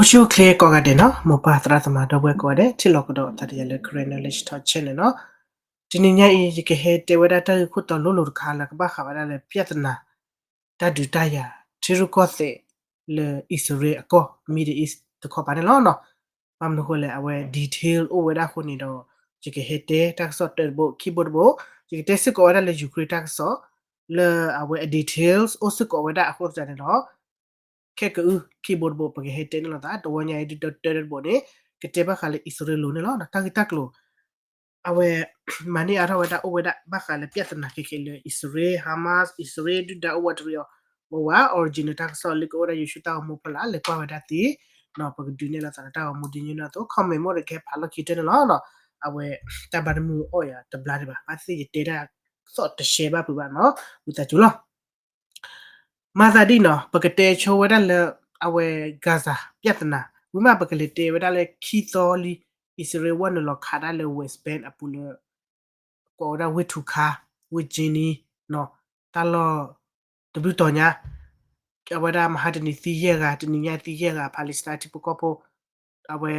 အိၣ်ဆူၣ်အိၣ်ချ့ကိးဂၤဒဲးနီၤ, မိၢ်ပၢ်သရၣ်သမါဒီပုၢ်ဝဲၢ်ကိးဂၤဒဲး ထံၣ်လိာ်ကဒီးသးဒီးယၤလၢ Karen Knowledge Talk Channel နီၤ. တနံၤညါအံၤ ယကဟဲတဲဝဲဒၣ်တၢ်ဂ့ၢ်ခိၣ်တီလိၤလိၤတခါလၢကဘၣ်ဃးဝဲဒၣ်လၢ ပြဿနာ တၢ်ဒုးတၢ်ယၤ ထံရူၢ်ကီၢ်သဲးလၢအံၣ်စရ့လးအကီၢ် Middle East တခီပၤန့ၣ်လီၤနီၤ. ဘၣ်မနုၤအဃိလဲၣ် အဝဲ detail အိၣ်ဝဲဒၣ်အဃိန့ၣ်ဒီး ယကဟဲတဲတၢ်ကစီၣ်တၢတဘိ ခံဘိတဘိ, ယကတဲစ့ၢ်ကီးဝဲဒၣ်လၢ Ukraine တၢ်ကစီၣ် လၢအဝဲအ details အိၣ်စ့ၢ်ကီးဝဲဒၣ်အဃိသတးန့ၣ်ဒီး ခဲကအု ခံဘိတဘိ ပကဟဲတဲန့ၣ်လိာ်သး တဝီညါအံၤဒုးတၢတဘိန့ၣ် ကတဲဘၣ်ဃးလၢအံၣ်စရ့လးလိၤန့ၣ်လီၤ. တၢ်ဂ့ၢ်တၢ်ကျိၤ အဝဲ မၤန့ၢ်အါထီၣ်ဝဲဒၣ်အိၣ်ဝဲဒၣ် ဘၣ်ဃးလၢ ပြဿနာ ခဲခဲလၢ အံၣ်စရ့လး Hamas အံၣ်စရ့လးဒုၣ်ဒါအိၣ်ဝးတရံးအီၤ ဝဲဝဲ origin တၢ်ကစီၣ်လၢကအိၣ်ဝဲဒၣ်ယိၤဆူတၢ်ဂီၤမူဖီလာ် လဲၤကွၢ်ဝဲဒၣ်သ့ ပကဒုးနဲၣ်လိာ်သးလၢတၢ်ဂီၤမူဒ်ညီနုၢ်အသိး comment မိၢ်ဒီးကဟဲဖးလီၢ်ခံတၢၢ်န့ၣ်လီၤ. အဝဲ တၢ်ဘၣ်တမုာ်အီၣ်ယၤတဘျါဒံးဘၣ်, ဘၣ်သ့ၣ်ယတဲတၢ်ကစီၣ်တရှဲဘၣ်ဖုးဘၣ်နီၤ, ဝံသးစူၤလီၤ. မၤသးဒ်နီၤ ပကတဲဆိဝဲဒၣ်လၢ အဝဲ Gaza ပြဿနာ ဝံၤမး ပကလဲၤတဲဝဲဒၣ်လၢခံသီလံ အံၣ်စရ့လးဝဲနုာ်လီၤခးဒၣ်လၢ West Bank အပူၤလၢ ကိးဝဲဒၣ်ဝ့ၢ်ထူခါ ဝ့ၢ်ကၠ့နံ နီၤ, တၢ်လီၢ်တဘျုးတီၤညါ အဝဲဒၣ်မဟါတနံၤသံယဲၢ်ဂၤ တနံၤညါသံယဲၢ်ဂၤ Palestine ထံဖိကီၢ်ဖိ အဝဲ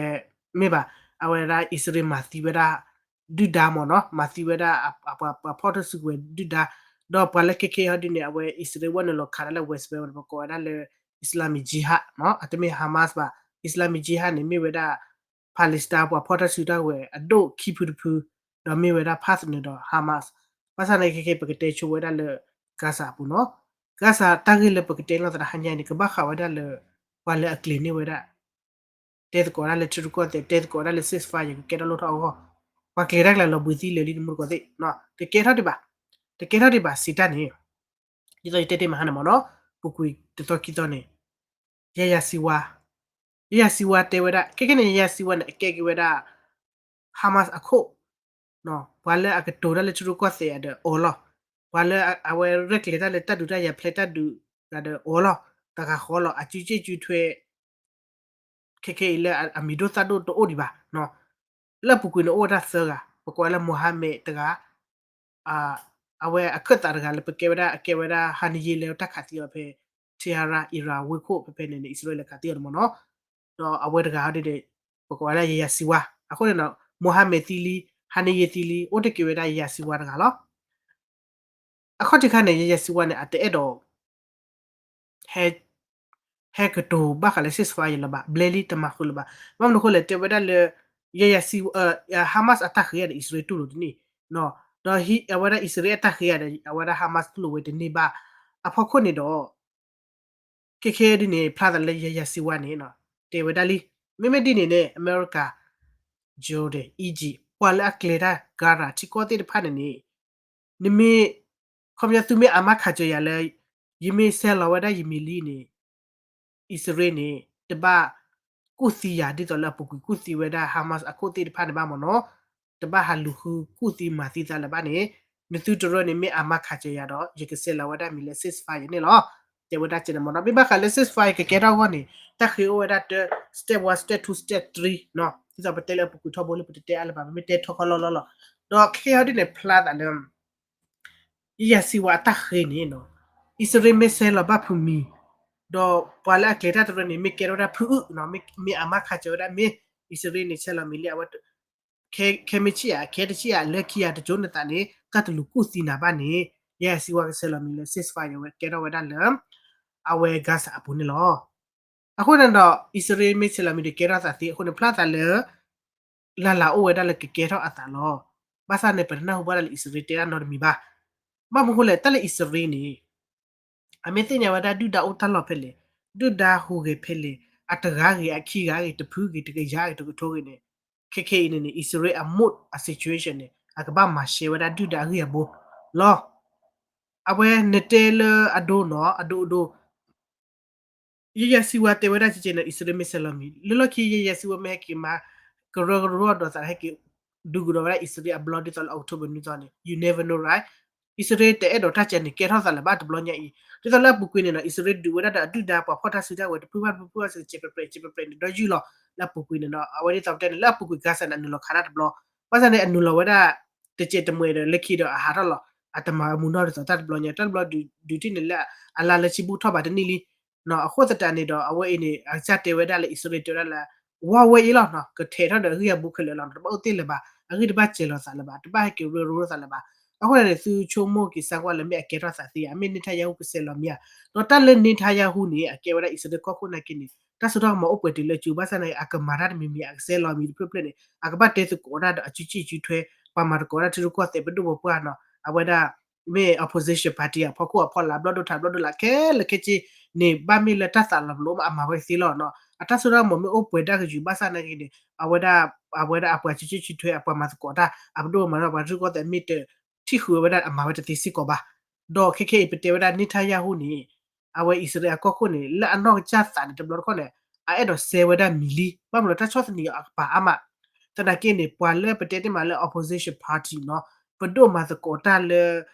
မ့ၢ်ဘၣ် အဝဲဒၣ်အံၣ်စရ့လးမၤသံဝဲဒၣ် ဒုၣ်ဒါမ့ၢ်နီၤ, မၤသံဝဲဒၣ် ပှၤဖီၣ်တၢ်စုကဝဲၤဒုၣ်ဒါ, ဒီးပှၤလၢခဲခဲအံၤဟီဒ်န့ၣ် အဝဲအံၣ်စရ့လးဝဲနုာ်လီၤခးဒၣ်လၢ West Bank ပကိးဝဲဒၣ်လၢ Islamic Jihad နီၤ, အတမ့ၢ် Hamas ဘၣ်, Islamic Jihad န့ၣ် မ့ၢ်ဝဲဒၣ် Palestine ပှၤဖီၣ်တၢ်စုတၢ်ကဝဲၤအဒိၣ်ခံဖုတဖု, ဒီးမ့ၢ်ဝဲဒၣ် partner ဒီး Hamas, ဘၣ်ဆၣ်န့ၣ်ခဲခဲပကတဲဆိဝဲဒၣ်လၢ Gaza အပူၤနီၤ, Gaza တၢ်ဂ့ၢ်လၢပကတဲလိာ်သးတဟါညါန့ၣ် ကဘၣ်ဃးဝဲဒၣ်လၢ ပှၤလၢအကျဲၤန့ၢ်ဝဲဒၣ် တဲသကိးဒၣ်လၢထံရူၢ်ကီၢ်သဲး တဲသကိးဒၣ်လၢ ceasefire ကကဲထီၣ်လိၣ်ထီၣ်အဂီၢ်, ပှၤကျဲၤတၢ်ကျဲၤလီၤဘှံးသံလၢာ်လံတမူတကိးသ့ၣ်, တကဲထီၣ်ဒံးဘၣ်, တကဲထီၣ်ဒံးဘၣ်စံးတၢ်န့ၣ်, ဒ်သိးယတဲတ့ၢ်မဟါန့ၣ်မ့ၢ်နီၤ, ပူၤကွံာ်တသီခံသီန့ၣ် ယၤယၤစံဝါ, ယၤယၤစံဝါတဲဝဲဒၣ် ခဲခဲန့ၣ် ယၤယၤစံဝါန့ၣ် အကဲက့ၤဝဲဒၣ် Hamas အခိၣ် ပှၤလၢအကတိၤတၢ်လၢထံရူၢ်ကီၢ်သဲးဒီးအီၤလီၤ, ပှၤလၢအဝဲရဲၣ်ကျဲၤတၢ်လၢတၢ်ဒုးတၢ်ယၤဖျဲးတၢ်ဒုးတဂၤဒီးအီၤလီၤ, တဂၤဃီလီၤ, အစုစ့ၢ်စုထွဲ ခဲခဲအံၤလၢအမံၤဒိၣ်သၣ်ဒိၣ်တအိၣ်ဒံးဘၣ်, လၢအပူၤကွံာ်န့ၣ်အိၣ်ဝဲဒၣ်သၢဂၤ ပကိးဝဲလၢ Mohammed တဂၤ အဝဲအခၢၣ်သးတဂၤလၢပကဲဝဲဒၣ် အကဲဝဲဒၣ် Haniyeh လၢတၢ်ခးသံအီၤဖဲ Tehran Iran ဝ့ၢ်ခိၣ်ဖဲဖဲန့ၣ်န့ၣ် အံၣ်စရ့လးလဲၤခးသံအီၤန့ၣ်မ့ၢ်နီၤ, ဒီးအဝဲတဂၤဟီဒ်န့ၣ် ပကိးဝဲဒၣ်ယၤယၤစံဝါ, အဃိန့ၣ်ဒီး Mohammed သံလံ Haniyeh သံလံ အိၣ်တ့ၢ်က့ၤဝဲဒၣ်ယၤယၤစံဝါတဂၤလီၤ. အခီၣ်ထံးခါန့ၣ် ယၤယၤစံဝါန့ၣ် အတအဲၣ်ဒိး ဟဲကတိၤဘၣ်ဃးလၢ ceasefire လၢၤဘၣ်, ဘျဲလံတမၤဃုာ်လၢၤဘၣ်, ဘၣ်မနုၤအဃိလဲၣ် တဲဝဲဒၣ်လၢ ယၤယၤစံ Hamas အတၢ်ဃ့ဧါဒီး အံၣ်စရ့လးတူၢ်လိာ်တန့ၢ်, ဒီးအဝဲဒၣ်အံၣ်စရ့လးအတၢ်ဃ့ဧါဒီး အဝဲဒၣ် Hamas တူၢ်လိာ်ဝဲတန့ၢ်ဘၣ်, အဖီခိၣ်န့ၣ်ဒီး ခဲခဲဒ်န့ၣ် ဖျါသးလၢယၤယၤစံဝါန့ၣ် တဲဝဲဒၣ်လံ, မ့မ့ၢ်ဒ်န့ၣ်န့ၣ် အမဲရကၤ Jordan Egypt ပှၤလၢအကျဲၤတၢ် Gaza ထံကီၢ်သ့ၣ်တဖၣ်န့ၣ်န့ၣ် နမ့ၢ် ခီပညီသုမ့ၢ်အမါခးစၢၤယၤလၢ ယမ့ၢ်ဆဲးလီၤဝဲဒၣ်ယမံၤလံန့ၣ် အံၣ်စရ့လးန့ၣ် တဘၣ်ကူၣ်သံယၤ ဒ်သိးလၢအပူၤကွံာ်ကူၣ်သံဝဲဒၣ် Hamas အခိၣ်သ့ၣ်တဖၣ်န့ၣ်ဘၣ်မ့ၢ်နီၤ, တဘၣ်ဟးလူၤဃုကူၣ်သံမၤသံသးလၢၤဘၣ်န့ၣ်, နသုတရၢန့ၣ်မ့ၢ်အမါခးစၢၤယၤဒီး ယကဆဲးလီၤဝဲဒၣ်မံၤလၢ ceasefire န့ၣ်လီၤ. တဲဝဲဒၣ်ကဲန့ၣ်မ့ၢ်နီၤ, မ့ၢ်ဘၣ်ဃးလၢ ceasefire ကကဲထီၣ်အဂီၢ်န့ၣ် တၢ်ဃ့အိၣ်ဝဲဒၣ်တ step one step two step three နီၤ, ဒ်သိးပတဲလၢအပူၤကွံာ်ထီဘိလံ ပတတဲအါလၢၤဘၣ် ပမ့ၢ်တဲထီခီလီၢ်လီၢ်လီၤ, ဒီးခဲအံၤဒ်န့ၣ် ဖျါသးလၢ ယၤယၤစံဝါအတၢ်ဃ့န့ၣ်နီၤ, အံၣ်စရ့လးမ့ၢ်ဆဲးလီၤဘၣ်ဖုးမံၤ, ဒီးပှၤလၢအကျဲၤတၢ်တရၢန့ၣ် မ့ၢ်ကဲထီၣ်ဝဲဒၣ်ဖုအုၣ်နီၤ, မ့ၢ်အမါခးစၢၤဝဲဒၣ် မ့ၢ်အံၣ်စရ့လးန့ၣ် ဆဲးလီၤမံၤလံ အဝဲ ခဲမ့ၢ်ဆံးဧါ ခဲတဆံးဧါ လၢခံဧါ တကၠိနသးန့ၣ် တၢ်တလူၤကူၣ်သံနၤဘၣ်န့ၣ် ယၤယၤစံဝါကဆဲးလီၤမံၤလၢ ceasefire ဝဲကဲထီၣ်ဝဲဒၣ်လၢ အဝဲ Gaza အပူၤန့ၣ်လီၤ. အဃိန့ၣ်ဒီး အံၣ်စရ့လးမ့ၢ်ဆဲးလီၤမံၤဒီးကဲထီၣ်သးသ့ အဃိန့ၣ် ဖျါသးလၢ လၢ်လၢ်အိၣ်ဝဲဒၣ်လၢကကဲထီၣ်အသးလီၤ. ဘၣ်ဆၣ်န့ၣ် ပတနၢ်ဟူဘၣ်ဒၣ်လၢအံၣ်စရ့လးတဲဒၣ်နီတမံၤဘၣ်. ဘၣ်မနုၤအဃိလဲၣ် တၢ်လၢအံၣ်စရ့လးန့ၣ် အမ့ၢ်သ့ၣ်ညါဝဲဒၣ်ဒုၣ်ဒါအိၣ်တၢ်လီၢ်ဖဲလဲၣ်, ဒုၣ်ဒါဟူးဂဲၤဖဲလဲၣ်, အတဂၤဂ့ၤ အခံဂၤဂ့ၤ တဖုဂ့ၤ တကယၤဂ့ၤ တကထိဂ့ၤန့ၣ်, ခဲခဲအံၤန့ၣ်န့ၣ် အံၣ်စရ့လးအ mode အ situation န့ၣ် အကဘၣ်မၤရှဲဝဲဒၣ်ဒုၣ်ဒါအဂ့ၢ်အဘိလီၤ. အဝဲနတဲလၢအဒိနီၤ အဒိအဒိ ယၤယၤစံဝါတဲဝဲဒၣ်ကဲကဲန့ၣ် အံၣ်စရ့လးမ့ၢ်ဆဲးလီၤမံၤ လၢလီၢ်ခံ ယၤယၤစံဝါမ့ၢ်ဟဲက့ၤမၤကရၢကရိဒီးသး ဟဲက့ၤဒုးကဒီးဝဲဒၣ်အံၣ်စရ့လးအဘျီ ဒ်သိးလၢ October နွံသီန့ၣ် you never know, right? အံၣ်စရ့လးတအဲၣ်ဒိးတၢ်ကဲန့ၣ် ကဲထီၣ်သးလၢၤဘၣ်တဘျီညါအံၤ ဒ်သိးလၢအပူၤကွံာ်န့ၣ်နီၤ အံၣ်စရ့လးဒုးဝဲဒၣ်ဒီးအဒုၣ်ဒါပှၤဖီၣ်တၢ်စုတၢ်ဝဲၤတဖုဘၣ်တဖုဘၣ်စ့ၢ်ကီး ကဲးပြဲးပြဲး ကဲးပြဲးပြဲးန့ၣ် ဒီးယုၢ်လီၤလၢအပူၤကွံာ်န့ၣ်နီၤ အဝဲဒ်သိးပတဲန့ၣ် လၢအပူၤကွံာ် Gaza န့ၣ် အနုာ်လီၤခးတၢ်တဘျီ ဘၣ်ဆၣ်န့ၣ် အနုာ်လီၤဝဲဒၣ် တစဲးတမှဲးဒီး လၢခံဒီးအဟးထီၣ်လီၤ အတမၤမုာ်နီၢ်ဒ်သိးတၢ်တဘျီညါ တၢ်တဘျီဒုးထံၣ်န့ၣ်လၢအလါလၢဆံဘူၣ်ထီၣ်ဘးတနံၣ်လံ အဃိသတးန့ၣ်ဒီး အဝဲအံၤန့ၣ် အကစၢ်တဲဝဲဒၣ်လၢ အံၣ်စရ့လးတဲဝဲဒၣ်လၢ ဝါဝဲအံၤလီၤ, ကထဲးထီၣ်ဒီးအဂံၢ်အဘါခဲလၢာ်လီၤ, တဘၣ်အိၣ်တ့ၢ်လၢၤဘၣ်, အဂံၢ်တဘၣ်စဲၤလီၤသးလၢၤဘၣ်, တဘၣ်ဟဲက့ၤရၢရိသးလၢၤဘၣ်. အဃိန့ၣ် သုဆိကမိၣ်က့ၤစၢ်ကွၢ်လၢ မ့ၢ်အကဲထီၣ်သးသ့ဧါ, မ့ၢ် Netanyahu ကစဲၤလီၤမံၤဧါ. ဒီးတၢ်လၢ Netanyahu န့ၣ် အကဲဝဲဒၣ်အံၣ်စရ့လးကီၢ်ခိၣ်နာ်က့န့ၣ် တၢ်စိတၢ်ကမီၤအိၣ်ပှဲၤတုၤလၢအစုဘၣ်ဆၣ်နာ်က့ အကမၤတၢ်တမံၤမံၤ အကစဲၤလီၤမံၤတဖျၢၣ်ဖျၢၣ်န့ၣ် အကဘၣ်တဲသကိးတၢ်ဒီးအစုစ့ၣ်စုထွဲ ပှၤမၤသကိးတၢ်ထံရူၢ်ကီၢ်သဲးပဒိၣ်ပပှၢ်နီၤ, အဝဲဒၣ် မ့ၢ် opposition party အဖီခိၣ်အဖီလာ် ဘျီၣ်ဒိၣ်ထးဘျီၣ်ဒိၣ်လာ် ခဲလၢာ်ခဲဆ့န့ၣ် ဘၣ်မ့ၢ်လၢတၢ်သးလီၤပလိာ်မး အမၤဝဲသ့လီၤနီၤ. အတၢ်စိတၢ်ကမီၤမ့ၢ်အိၣ်ပှဲၤဒၣ်ကယုာ်ဘၣ်ဆၣ်နာ်က့န့ၣ် အဝဲဒၣ် အဝဲဒၣ်အပှၤစုစ့ၣ်စုထွဲ အပှၤမၤသကိးတၢ် အပဒိၣ်မၤနီၤ ပှၤထံရူၢ်ကီၢ်သဲး မ့ၢ်တထံၣ်ဃုာ်ဝဲဒၣ် အမၤဝဲတသ့စ့ၢ်ကီးဘၣ်. ဒီးခဲခဲအံၤ ပတဲဝဲဒၣ် Netanyahu န့ၣ် အဝဲအံၣ်စရ့လးအကီၢ်ခိၣ်န့ၣ် လၢအနီၢ်ကစၢ်သးန့ၣ် တဘျီတခီၣ်န့ၣ် အအဲၣ်ဒိးစဲဝဲဒၣ်မံၤလံ, ဘၣ်မနုၤလၢတၢ်ဆီၣ်သနံးအီၤအကပၤအါမး, သနာ်က့န့ၣ် ပှၤလၢပတဲတ့ၢ်မးလၢ opposition party နီၤ, ပဒိၣ်မၤသကိးတၢ်လၢ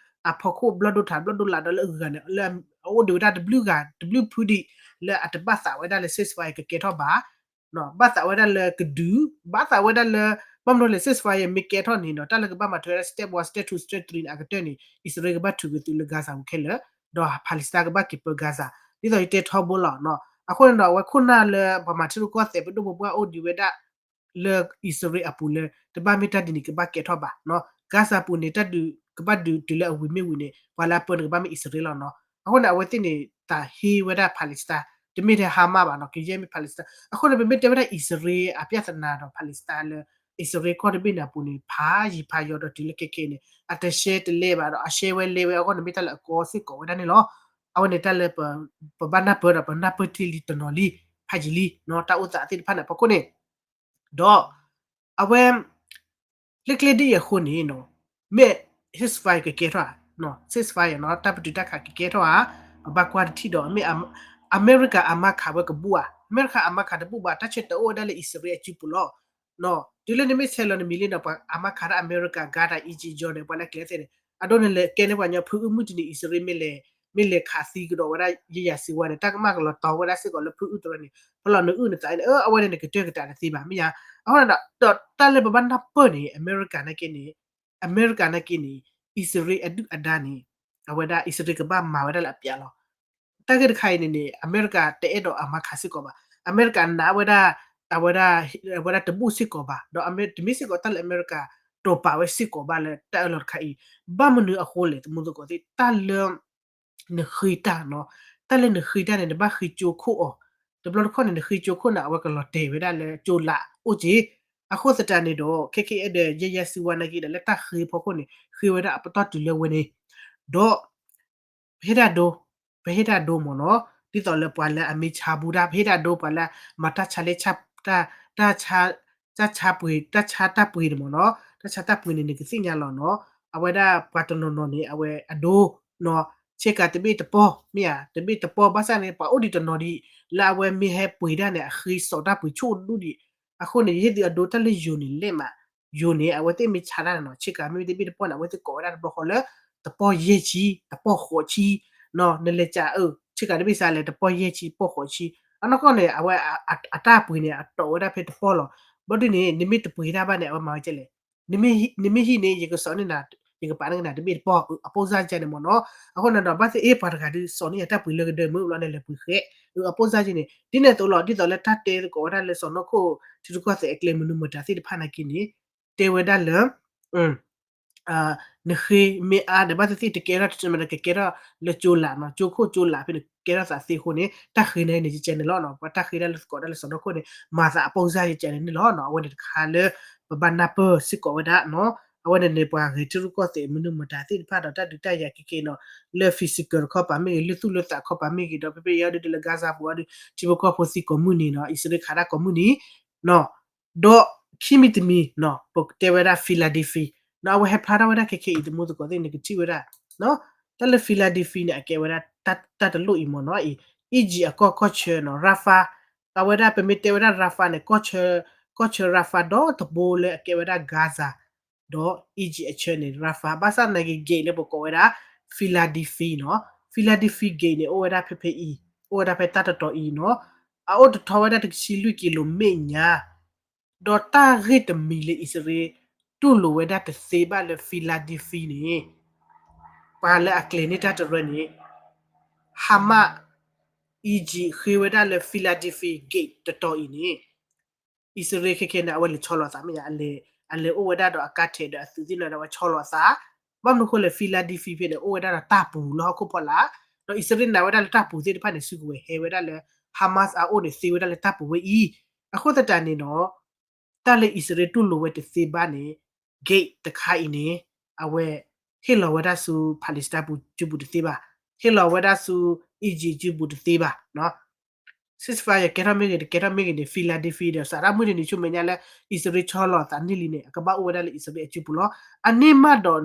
အဖီခိၣ်ဘျီၣ်ဒိၣ်ထးဘျီၣ်ဒိၣ်လာ်ဒီးလၢအဂၤန့ၣ် လၢအအိၣ်ဒံးဝဲဒၣ်တဘျုးဂၤ တဘျုးဖုဒံး လၢအတဘၣ်သးဝဲဒၣ်လၢ ceasefire ကကဲထီၣ်ဘၣ် ဘၣ်သးဝဲဒၣ်လၢကဒုး, ဘၣ်သးဝဲဒၣ်လၢ ဘၣ်မနုၤလဲၣ် ceasefire မ့ၢ်ကဲထီၣ်န့ၣ်နီၤ တၢ်လၢကဘၣ်မၤထွဲဝဲဒၣ် step one, step two, step three န့ၣ် အကတၢၢ်န့ၣ် အံၣ်စရ့လးကဘၣ်ထုးက့ၤသုးလၢ Gaza ပူၤခဲလၢာ်, ဒီး Palestine ကဘၣ်က့ၤပၢ Gaza, ဒ်သိးယတဲထီဘိလီၤနီၤ. အဃိန့ၣ်ဒီး အဝဲခိၣ်နၢ်လၢပှၤမၤထံရူၢ်ကီၢ်သဲးပဒိၣ်ပပှၢ်အိၣ်ဒံးဝဲဒၣ် လၢအံၣ်စရ့လးအပူၤလၢ တဘၣ်မ့ၢ်တၢ်ဒ်န့ၣ်ကဘၣ်ကဲထီၣ်ဘၣ်နီၤ. Gaza ပူၤန့ၣ် တၢ်ဒုးကဘၣ်ဒုးတုၤလၢအဝံၤမ့ၢ်ဝံၤန့ၣ် ပှၤလၢအပၢန့ၣ်ကဘၣ်မ့ၢ်အံၣ်စရ့လးလီၤနီၤ. အဃိန့ၣ် အဝဲသ့ၣ်န့ၣ် တၢ်ဟ့ၣ်ဝဲဒၣ် Palestine တမ့ၢ်ထဲ Hamas ဘၣ်နီၤ, ကယဲၢ်မ့ၢ် Palestine. အဃိန့ၣ် ပမ့ၢ်တဲဝဲဒၣ်အံၣ်စရ့လးအပြဿနာဒီး Palestine လၢ အံၣ်စရ့လးကီၢ်တဘ့ၣ်န့ၣ်အပူၤန့ၣ် ဖးယံၤဖးယီၤဒီးတုၤလၢခဲခဲအံၤန့ၣ် အတရှဲတလဲဘၣ်ဒီး အရှဲဝဲလဲဝဲအဂီၢ်န့ၣ် မ့ၢ်တၢ်လၢအကီစ့ၢ်ကီးဝဲဒၣ်န့ၣ်လီၤ. အဝဲန့ၣ်တၢ်လၢ ပဘၣ်နၢ်ပၢၢ်ဒီး ပနၢ်ပၢၢ်တ့ၢ်လံတနီၤလံ ဖးယံၤလံနီၤ တၢ်အိၣ်သးသ့ၣ်တဖၣ်န့ၣ် အဖီခိၣ်န့ၣ် ဒီး အဝဲ လၢကျဲဒ်အံၤအဃိန့ၣ်နီၤ မ့ၢ် ceasefire ကကဲထီၣ်ဧါ, ceasefire နီၤ တၢ်ပတုာ်တၢ်ခးကကဲထီၣ်ဧါ, ပဘၣ်ကွၢ်တထံၣ်ဒီး မ့ၢ် အမဲရကၤအမါခးဝဲကဘူၣ်ဧါ, အမဲရကၤအမါခးတဘူၣ်ဘၣ် တၢ်ဆၢတဲာ်အိၣ်ဝဲဒၣ်လၢအံၣ်စရ့လးအစုပူၤလီၤ. တုၤလၢနမ့ၢ်ဆဲးလီၤနမံၤလံဒီး ပှၤအမါခးတၢ်အမဲရကၤ Qatar, Egypt, Jordan ပှၤလၢအကျဲသ့ၣ်န့ၣ် အဒိန့ၣ်လဲၤကဲန့ၢ်ပှၤညီဖုအုၣ်မုၢ်တနံၤ အံၣ်စရ့လးမ့ၢ်လဲၤ မ့ၢ်လဲၤခးသံကဒီးဝဲဒၣ် ယဲယၤစံဝါန့ၣ် တၢ်ကမၣ်ကလီၤတီဝဲဒၣ်စ့ၢ်ကီးလၢဖုအုၣ်တရၢန့ၣ် ဖဲလီၤနုာ်အုၣ်နသးန့ၣ် အဝဲန့ၣ်နကတၢၢ်ကတၢၢ်တသ့ဘၣ် မ့ၢ်ဧါ. အဃိဒီး တၢ်လၢပဘၣ်နၢ်ပၢၢ်န့ၣ် အမဲရကၤနာ်က့န့ၣ် အမဲရကၤနာ်က့န့ၣ် အံၣ်စရ့လးအဒုၣ်အဒါန့ၣ် အဝဲဒၣ်အံၣ်စရ့လးကဘၣ်မၤဝဲဒၣ်လၢအပျးလီၤ. တၢ်ဂ့ၢ်တခါအံၤန့ၣ်န့ၣ် အမဲရကၤတအဲၣ်ဒိးအမါခးစ့ၢ်ကီးဘၣ်. အမဲရကၤနာ်ဝဲဒၣ် အဝဲဒၣ် အဝဲဒၣ်တဘူၣ်စ့ၢ်ကီးဘၣ် ဒီးတမ့ၢ်စ့ၢ်ကီးတၢ်လၢအမဲရကၤတိာ်ပာ်ဝဲစ့ၢ်ကီးဘၣ်လၢတၢ်အၢၣ်လီၤတခါအံၤ ဘၣ်မနုၤအဃိလဲၣ် သမူသကိးသ့ၣ် တၢ်လၢ နဃ့တၢ်နီၤ တၢ်လၢနဃ့တၢ်န့ၣ် နဘၣ်ဃ့ကၠိခိၣ်အီၤ တဘျီတခီၣ်န့ၣ် နဃ့ကၠိခိၣ်န့ၣ် အဝဲကလီၤတဲာ်ဝဲဒၣ်လၢကၠိလးအိၣ်က့ၤ အဃိသတးန့ၣ်ဒီး ခဲခဲအံၤဒီး ယဲယၤစံဝါနာ်က့ဒီး လၢတၢ်ဃ့ဖီခိၣ်န့ၣ် ဃ့ဝဲဒၣ်အပတီၢ်တုၤလၢဝဲန့ၣ် ဒီး ပဟ့ၣ်တၢ်ဒိ ပဟ့ၣ်တၢ်ဒိမ့ၢ်နီၤ ဒ်သိးလၢပှၤလၢအမ့ၢ်ဆါဘူးတၢ် ပဟ့ၣ်တၢ်ဒိ ပှၤလၢမၤတၢ်ဆါလဲ တၢ် တၢ်ဆါ တၢ်ဆါပှ့ၤ တၢ်ဆါတၢ်ပှ့ၤန့ၣ်မ့ၢ်နီၤ တၢ်ဆါတၢ်ပှ့ၤန့ၣ် နကသ့ၣ်ညါလီၤနီၤ အဝဲဒၣ်ပှၤတနီၤနီၤန့ၣ် အဝဲအဒိနီၤ ဆ့ကၤတဘ့ၣ်တပီၢ် မ့ၢ်ဧါ တဘ့ၣ်တပီၢ် ဘၣ်ဆၣ်န့ၣ် ပှၤအိၣ်ဒံးတနီၤဒံး လၢအဝဲမ့ၢ်ဟဲပှ့ၤတၢ်န့ၣ် အဃ့စိာ်တၢ်ပှ့ၤဆိၣ်ဒူၣ်ဒံး အဃိန့ၣ် ယဟ့ၣ်သုအဒိ တၢ်လၢယိၤန့ၣ်လဲၣ်မး ယိၤန့ၣ် အဝဲသ့ၣ်မ့ၢ်ဆါတၢ်န့ၣ်နီၤ ဆ့ကၤမ့ၢ်တဘ့ၣ်တပီၢ်န့ၣ် အဝဲသ့ၣ်ကိးဝဲဒၣ်တဘျီဃီလၢ တပီၢ်ယဲၢ်ဆံ တပီၢ်ဃိးဆံ နလဲၤကးအၢ ဆ့ကၤတဘ့ၣ်စးလဲၣ် တပီၢ်ယဲၢ်ဆံ ပီၢ်ဃိးဆံ အနီၢ်ကီၢ်န့ၣ် အဝဲအတၢ်ပှ့ၤန့ၣ် အတီးဝဲဒၣ်ဖဲတပီၢ်လီၤ. ဘျီဒ်န့ၣ် နမ့ၢ်တပှ့ၤတၢ်ဘၣ်န့ၣ် အဝဲမၤဝဲကဲလဲၣ် နမ့ၢ်ဟံၣ်န့ၣ် ယကစိာ်န့ၢ်နၤ ယကပာ်န့ၢ်နၤတဘ့ၣ်တပီၢ် အပိၢ်စၢ်ကဲန့ၣ်မ့ၢ်နီၤ အဃိန့ၣ်ဒီး ဘၣ်သ့ၣ်အ့ၣ်ပှၤတဂၤဒုး စိာ်န့ၢ်ယၤတၢ်ပှ့ၤလၢကဒၢမုၢ်ဘျီန့ၣ် လဲၤပှ့ၤဃဲ အပိၢ်စၢ်ကဲန့ၣ် ဒ်န့ၣ်အသိးလီၤ ဒ်သိးလၢတၢ်တဲသကိးဝဲဒၣ်လၢစီၤနီၢ်ခိၣ် ထံရူၢ်ကီၢ်သဲးအကျဲမနုၤမတၤသ့ၣ်တဖၣ်နာ်က့န့ၣ် တဲဝဲဒၣ်လၢ နဃ့မ့ၢ်အါဒီး ဘၣ်သ့ၣ်သ့ၣ်တကဲထီၣ်တမံၤဒီး ကကဲထီၣ်လၢကၠိလးနီၤ ကၠိခိၣ်ကၠိလးဖဲန့ၣ် ကဲထီၣ်သးသ့အဃိန့ၣ် တၢ်ဃ့န့ၣ်န့ၣ် ကကဲန့ၣ်လီၤနီၤ ပှၤတၢ်ဃ့တၢ်လၢသကိးတၢ်လၢစီၤနီၢ်ခိၣ်န့ၣ် မၤသးအပိၢ်စၢ်ကကဲန့ၣ်န့ၣ်လီၤနီၤ အဝဲန့ၣ်တခါလၢ ပဘၣ်နၢ်ပၢၢ်စ့ၢ်ကီးဝဲဒၣ်နီၤ အဝဲန့ၣ်န့ၣ် ပှၤဂဲၤထံရူၢ်ကီၢ်သဲးမနုၤမတၤသ့ၣ်တဖၣ်ဒီး တၢ်ဒုးတၢ်ယၤကကဲနီၤ လၢ physical တခီပၤမ့ၢ်ဂ့ၤ လၢသူၣ်လၢသးတခီပၤမ့ၢ်ဂ့ၤဒီး ဖဲဖဲအံၤအီၤဒုးလၢ Gaza ပူၤအီၤဒုး ထံဖိကီၢ်ဖိသံကိးမုၢ်နံၤနီၤ အံၣ်စရ့လးခးတၢ်ကိးမုၢ်နံၤ ဒီးခံမံၤတမံၤနီၤ ပတဲဝဲဒၣ် Philadelphia နီၤ အဝဲဟဲဖျါထီၣ်ဝဲဒၣ်ခဲခဲအံၤ သမူသကိးသ့ၣ်န့ၣ် ကထံၣ်ဝဲဒၣ် တၢ်လၢ Philadelphia န့ၣ် အကဲဝဲဒၣ် တၢ်တလိၣ်အံၤမ့ၢ်နီၤ အံၤ Egypt အကီၢ်ကီၢ်ဆၢနီၤ Rafah အဝဲဒၣ်ပမ့ၢ်တဲဝဲဒၣ် Rafah န့ၣ် ကီၢ်ဆၢ Rafah ဒီတဘိလၢအကဲဝဲဒၣ် Gaza ဒီး Egypt အဆၢန့ၣ် Rafah ဘၣ်ဆၣ်နာ်က့ gate လၢပကိးဝဲဒၣ် Philadelphia နီၤ Philadelphia gate န့ၣ် အိၣ်ဝဲဒၣ်ဖဲဖဲအံၤ အိၣ်ဝဲဒၣ်ဖဲတၢ်တတီၤအံၤနီၤ အအိၣ်တထီဝဲဒၣ်တကဆံလွံၢ်ကံလိၤမဲာ်ညါ ဒီးတၢ်ဂ့ၢ်တမံၤလၢအံၣ်စရ့လး တူၢ်လိာ်ဝဲဒၣ်တသ့ဘၣ်လၢ Philadelphia န့ၣ် ပှၤလၢအကျဲၤန့ၢ်တၢ်တရၢန့ၣ် Hamas Egypt ဃ့ဝဲဒၣ်လၢ Philadelphia Gate တတီၤအံၤန့ၣ် အံၣ်စရ့လးခဲခဲန့ၣ် အဝဲလဲၤဆီလီၤအသးမ့ၢ်ဧါ, အလဲၤအိၣ်ဝဲဒၣ်ဒီးအကါထဲးဒီးအသုးသ့ၣ်နီၣ်ဒီးအဝဲဆီလီၤအသး, ဘၣ်မနုၤအဃိလဲၣ် Philadelphia ဖဲန့ၣ် အိၣ်ဝဲဒၣ်ဒီးတၢ်ပူၤလၢဟီၣ်ခိၣ်ဖီလာ်, ဒီးအံၣ်စရ့လးနာ်ဝဲဒၣ်လၢတၢ်ပူၤသ့ၣ်တဖၣ်န့ၣ် စုကဝဲၤဟဲဝဲဒၣ်လၢ Hamas အအိၣ်န့ၣ် သ့ဝဲဒၣ်လၢတၢ်ပူၤဝဲအံၤ, အဃိသတးန့ၣ်ဒီး တၢ်လၢအံၣ်စရ့လးတူၢ်လိာ်ဝဲတသ့ဘၣ်န့ၣ် gate တခါအံၤန့ၣ် အဝဲ ဟ့ၣ်လီၤဝဲဒၣ်ဆူ Palestine ပူၤစုပူၤတသ့ဘၣ်, ဟ့ၣ်လီၤဝဲဒၣ်ဆူ Egypt စုပူၤတသ့ဘၣ်, ceasefire ကဲထီၣ်မ့ၢ်ဂ့ၤ တကဲထီၣ်မ့ၢ်ဂ့ၤန့ၣ် Philadelphia ဒီးစးထီၣ်မုၢ်တနံၤဆူမဲာ်ညါလၢ အံၣ်စရ့လးဆီလီၤအသးန့ၢ်လံန့ၣ် အကဘၣ်အိၣ်ဝဲဒၣ်လၢအံၣ်စရ့လးအစုပူၤလီၤ. အန့ၣ်မးဒီး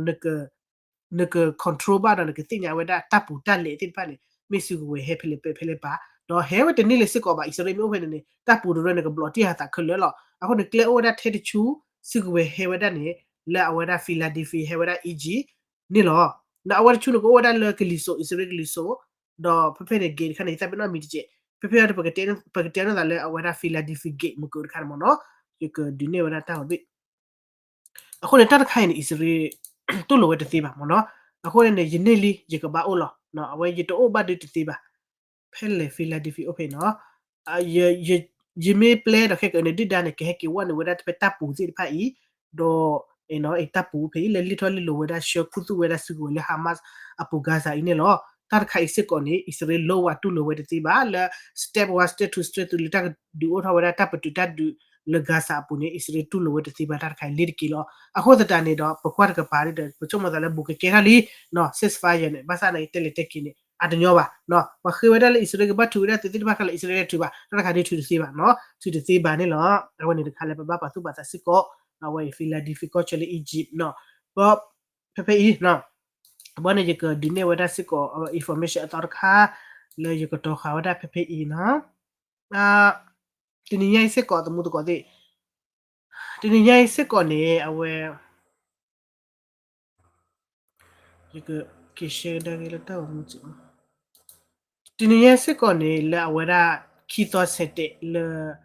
နက control ဘၣ်ဒီးနကသ့ၣ်ညါဝဲဒၣ်တၢ်ပူၤတၢ်လဲၤသ့ၣ်တဖၣ်န့ၣ် မ့ၢ်စုကဝဲၤဟဲဖဲလဲၣ်ပာ်ဖဲလဲၣ်ပာ်, ဒီးဟဲဝဲတန့ၢ်လၢၤစ့ၢ်ကီးဘၣ်, အံၣ်စရ့လးမ့ၢ်အိၣ်ဖဲန့ၣ်န့ၣ် တၢ်ပူၤတရၢန့ၣ် ကဘျီးတံၢ်အသးခဲလၢာ်လီၤ. အဃိန့ၣ် ကျဲအိၣ်ဝဲဒၣ်ထဲတဆူ စုကဝဲၤဟဲဝဲဒၣ်န့ၣ် လၢအဝဲဒၣ် Philadelphia ဟဲဝဲဒၣ် Egypt န့ၣ်လီၤ. ဒီးအဝဲတဆူန့ၣ် ကအိၣ်ဝဲဒၣ်လၢကလံၤစိး အံၣ်စရ့လးကလံၤစိး, ဒီးဖဲဖဲန့ၣ် gate တခါန့ၣ် ယသးပ့ၤနီၣ်မံၤတကဲး, ဖဲဖဲအံၤ ပကတဲအီၤသးလၢအဝဲဒၣ် Philadelphia Gate မုၢ်ကၢးတခါန့ၣ်မ့ၢ်နီၤ, ယကဒုးနဲၣ်ဝဲဒၣ်တၢ်ဂီၤဘ့ၣ် အဃိန့ၣ် တၢ်တခါအံၤန့ၣ် အံၣ်စရ့လး တူၢ်လိာ်ဝဲတသ့ဘၣ်မ့ၢ်နီၤ, အဃိန့ၣ်န့ၣ် ယန့ၢ်လံ ယကဘၣ်အိၣ်လီၤ, အဝဲယတအိၣ်ဘၣ်ဒုးတသ့ဘၣ်, ဖဲလဲၣ် Philadelphia အိၣ်ဖဲနီၤ, ယမ့ၢ်ပျဲဒီးခဲကနံၣ်ဒုၣ်ဒါန့ၣ် ကဟဲက့ၤဝဲနုာ်ဝဲဒၣ်ဖဲတၢ်ပူၤသ့ၣ်တဖၣ်အံၤ, ဒီး တၢ်ပူၤဖဲအံၤ လဲၤလံၣ်ထီၣ်လံၣ်လီၤဝဲဒၣ် ဆှၢခူသူၣ်ဝဲဒၣ်စုကဝဲၤလၢ Hamas အပူၤ Gaza အံၤန့ၣ်လီၤ. တၢ်တခါအံၤစ့ၢ်ကီးန့ၣ် အံၣ်စရ့လး လီဝဲတူၢ်လိာ်ဝဲတသ့ဘၣ်လၢ step one step two step three လၢတၢ်ကဒုးအိၣ်ထီၣ်ဝဲဒၣ်တၢ်ပတုာ်တၢ်ဒုးလၢ Gaza အပူၤန့ၣ် အံၣ်စရ့လးတူၢ်လိာ်ဝဲတသ့ဘၣ် တၢ်တခါအံၤလ့ၤတက့ၤလီၤ. အဃိသတးန့ၣ်ဒီး ပကွၢ်တကပၤဒီး ပဆိကမိၣ်သးလၢဘူးကကဲထီၣ်လံ ceasefire န့ၣ် ဘၣ်ဆၣ်န့ၣ် တဲလဲၤတဲက့ၤန့ၣ် အတညီဘၣ်, ပှၤဃ့ဝဲဒၣ်လၢအံၣ်စရ့လးကဘၣ်ထုးဝဲဒၣ်သုးသ့ၣ်တဖၣ်ခဲလၢာ် အံၣ်စရ့လးထုးဘၣ်, တၢ်တခါဒုးထုးတသ့ဘၣ်နီၤ, ထုးတသ့ဘၣ်န့ၣ်လီၤ. အဝဲန့ၣ်တခါလၢပဘၣ်ပာ်သူၣ်ပာ်သးစ့ၢ်ကီး, အဝဲအံၤ Philadelphia ကီၢ်ဆၢလၢ Egypt နီၤ, ဘီ ဖဲဖဲအံၤ ဘီန့ၣ် ယကဒုးနဲၣ်ဝဲဒၣ်စ့ၢ်ကီး information အသီတခါ လၢယကတီၤဃာ်ဝဲဒၣ်ဖဲဖဲအံၤနီၤ, တနံၤညါအံၤစ့ၢ်ကီး သမူသကိးသ့ၣ်, တနံၤညါအံၤစ့ၢ်ကီးန့ၣ် အဝဲ ယကက့ၤ share ဒၣ်ဂ့ၢ်လၢတၢ်ဂီၤမူစ့ၢ်ကီး, တနံၤညါစ့ၢ်ကီးန့ၣ် လၢအဝဲဒၣ် ခံသီဆဲးတဲာ်လၢ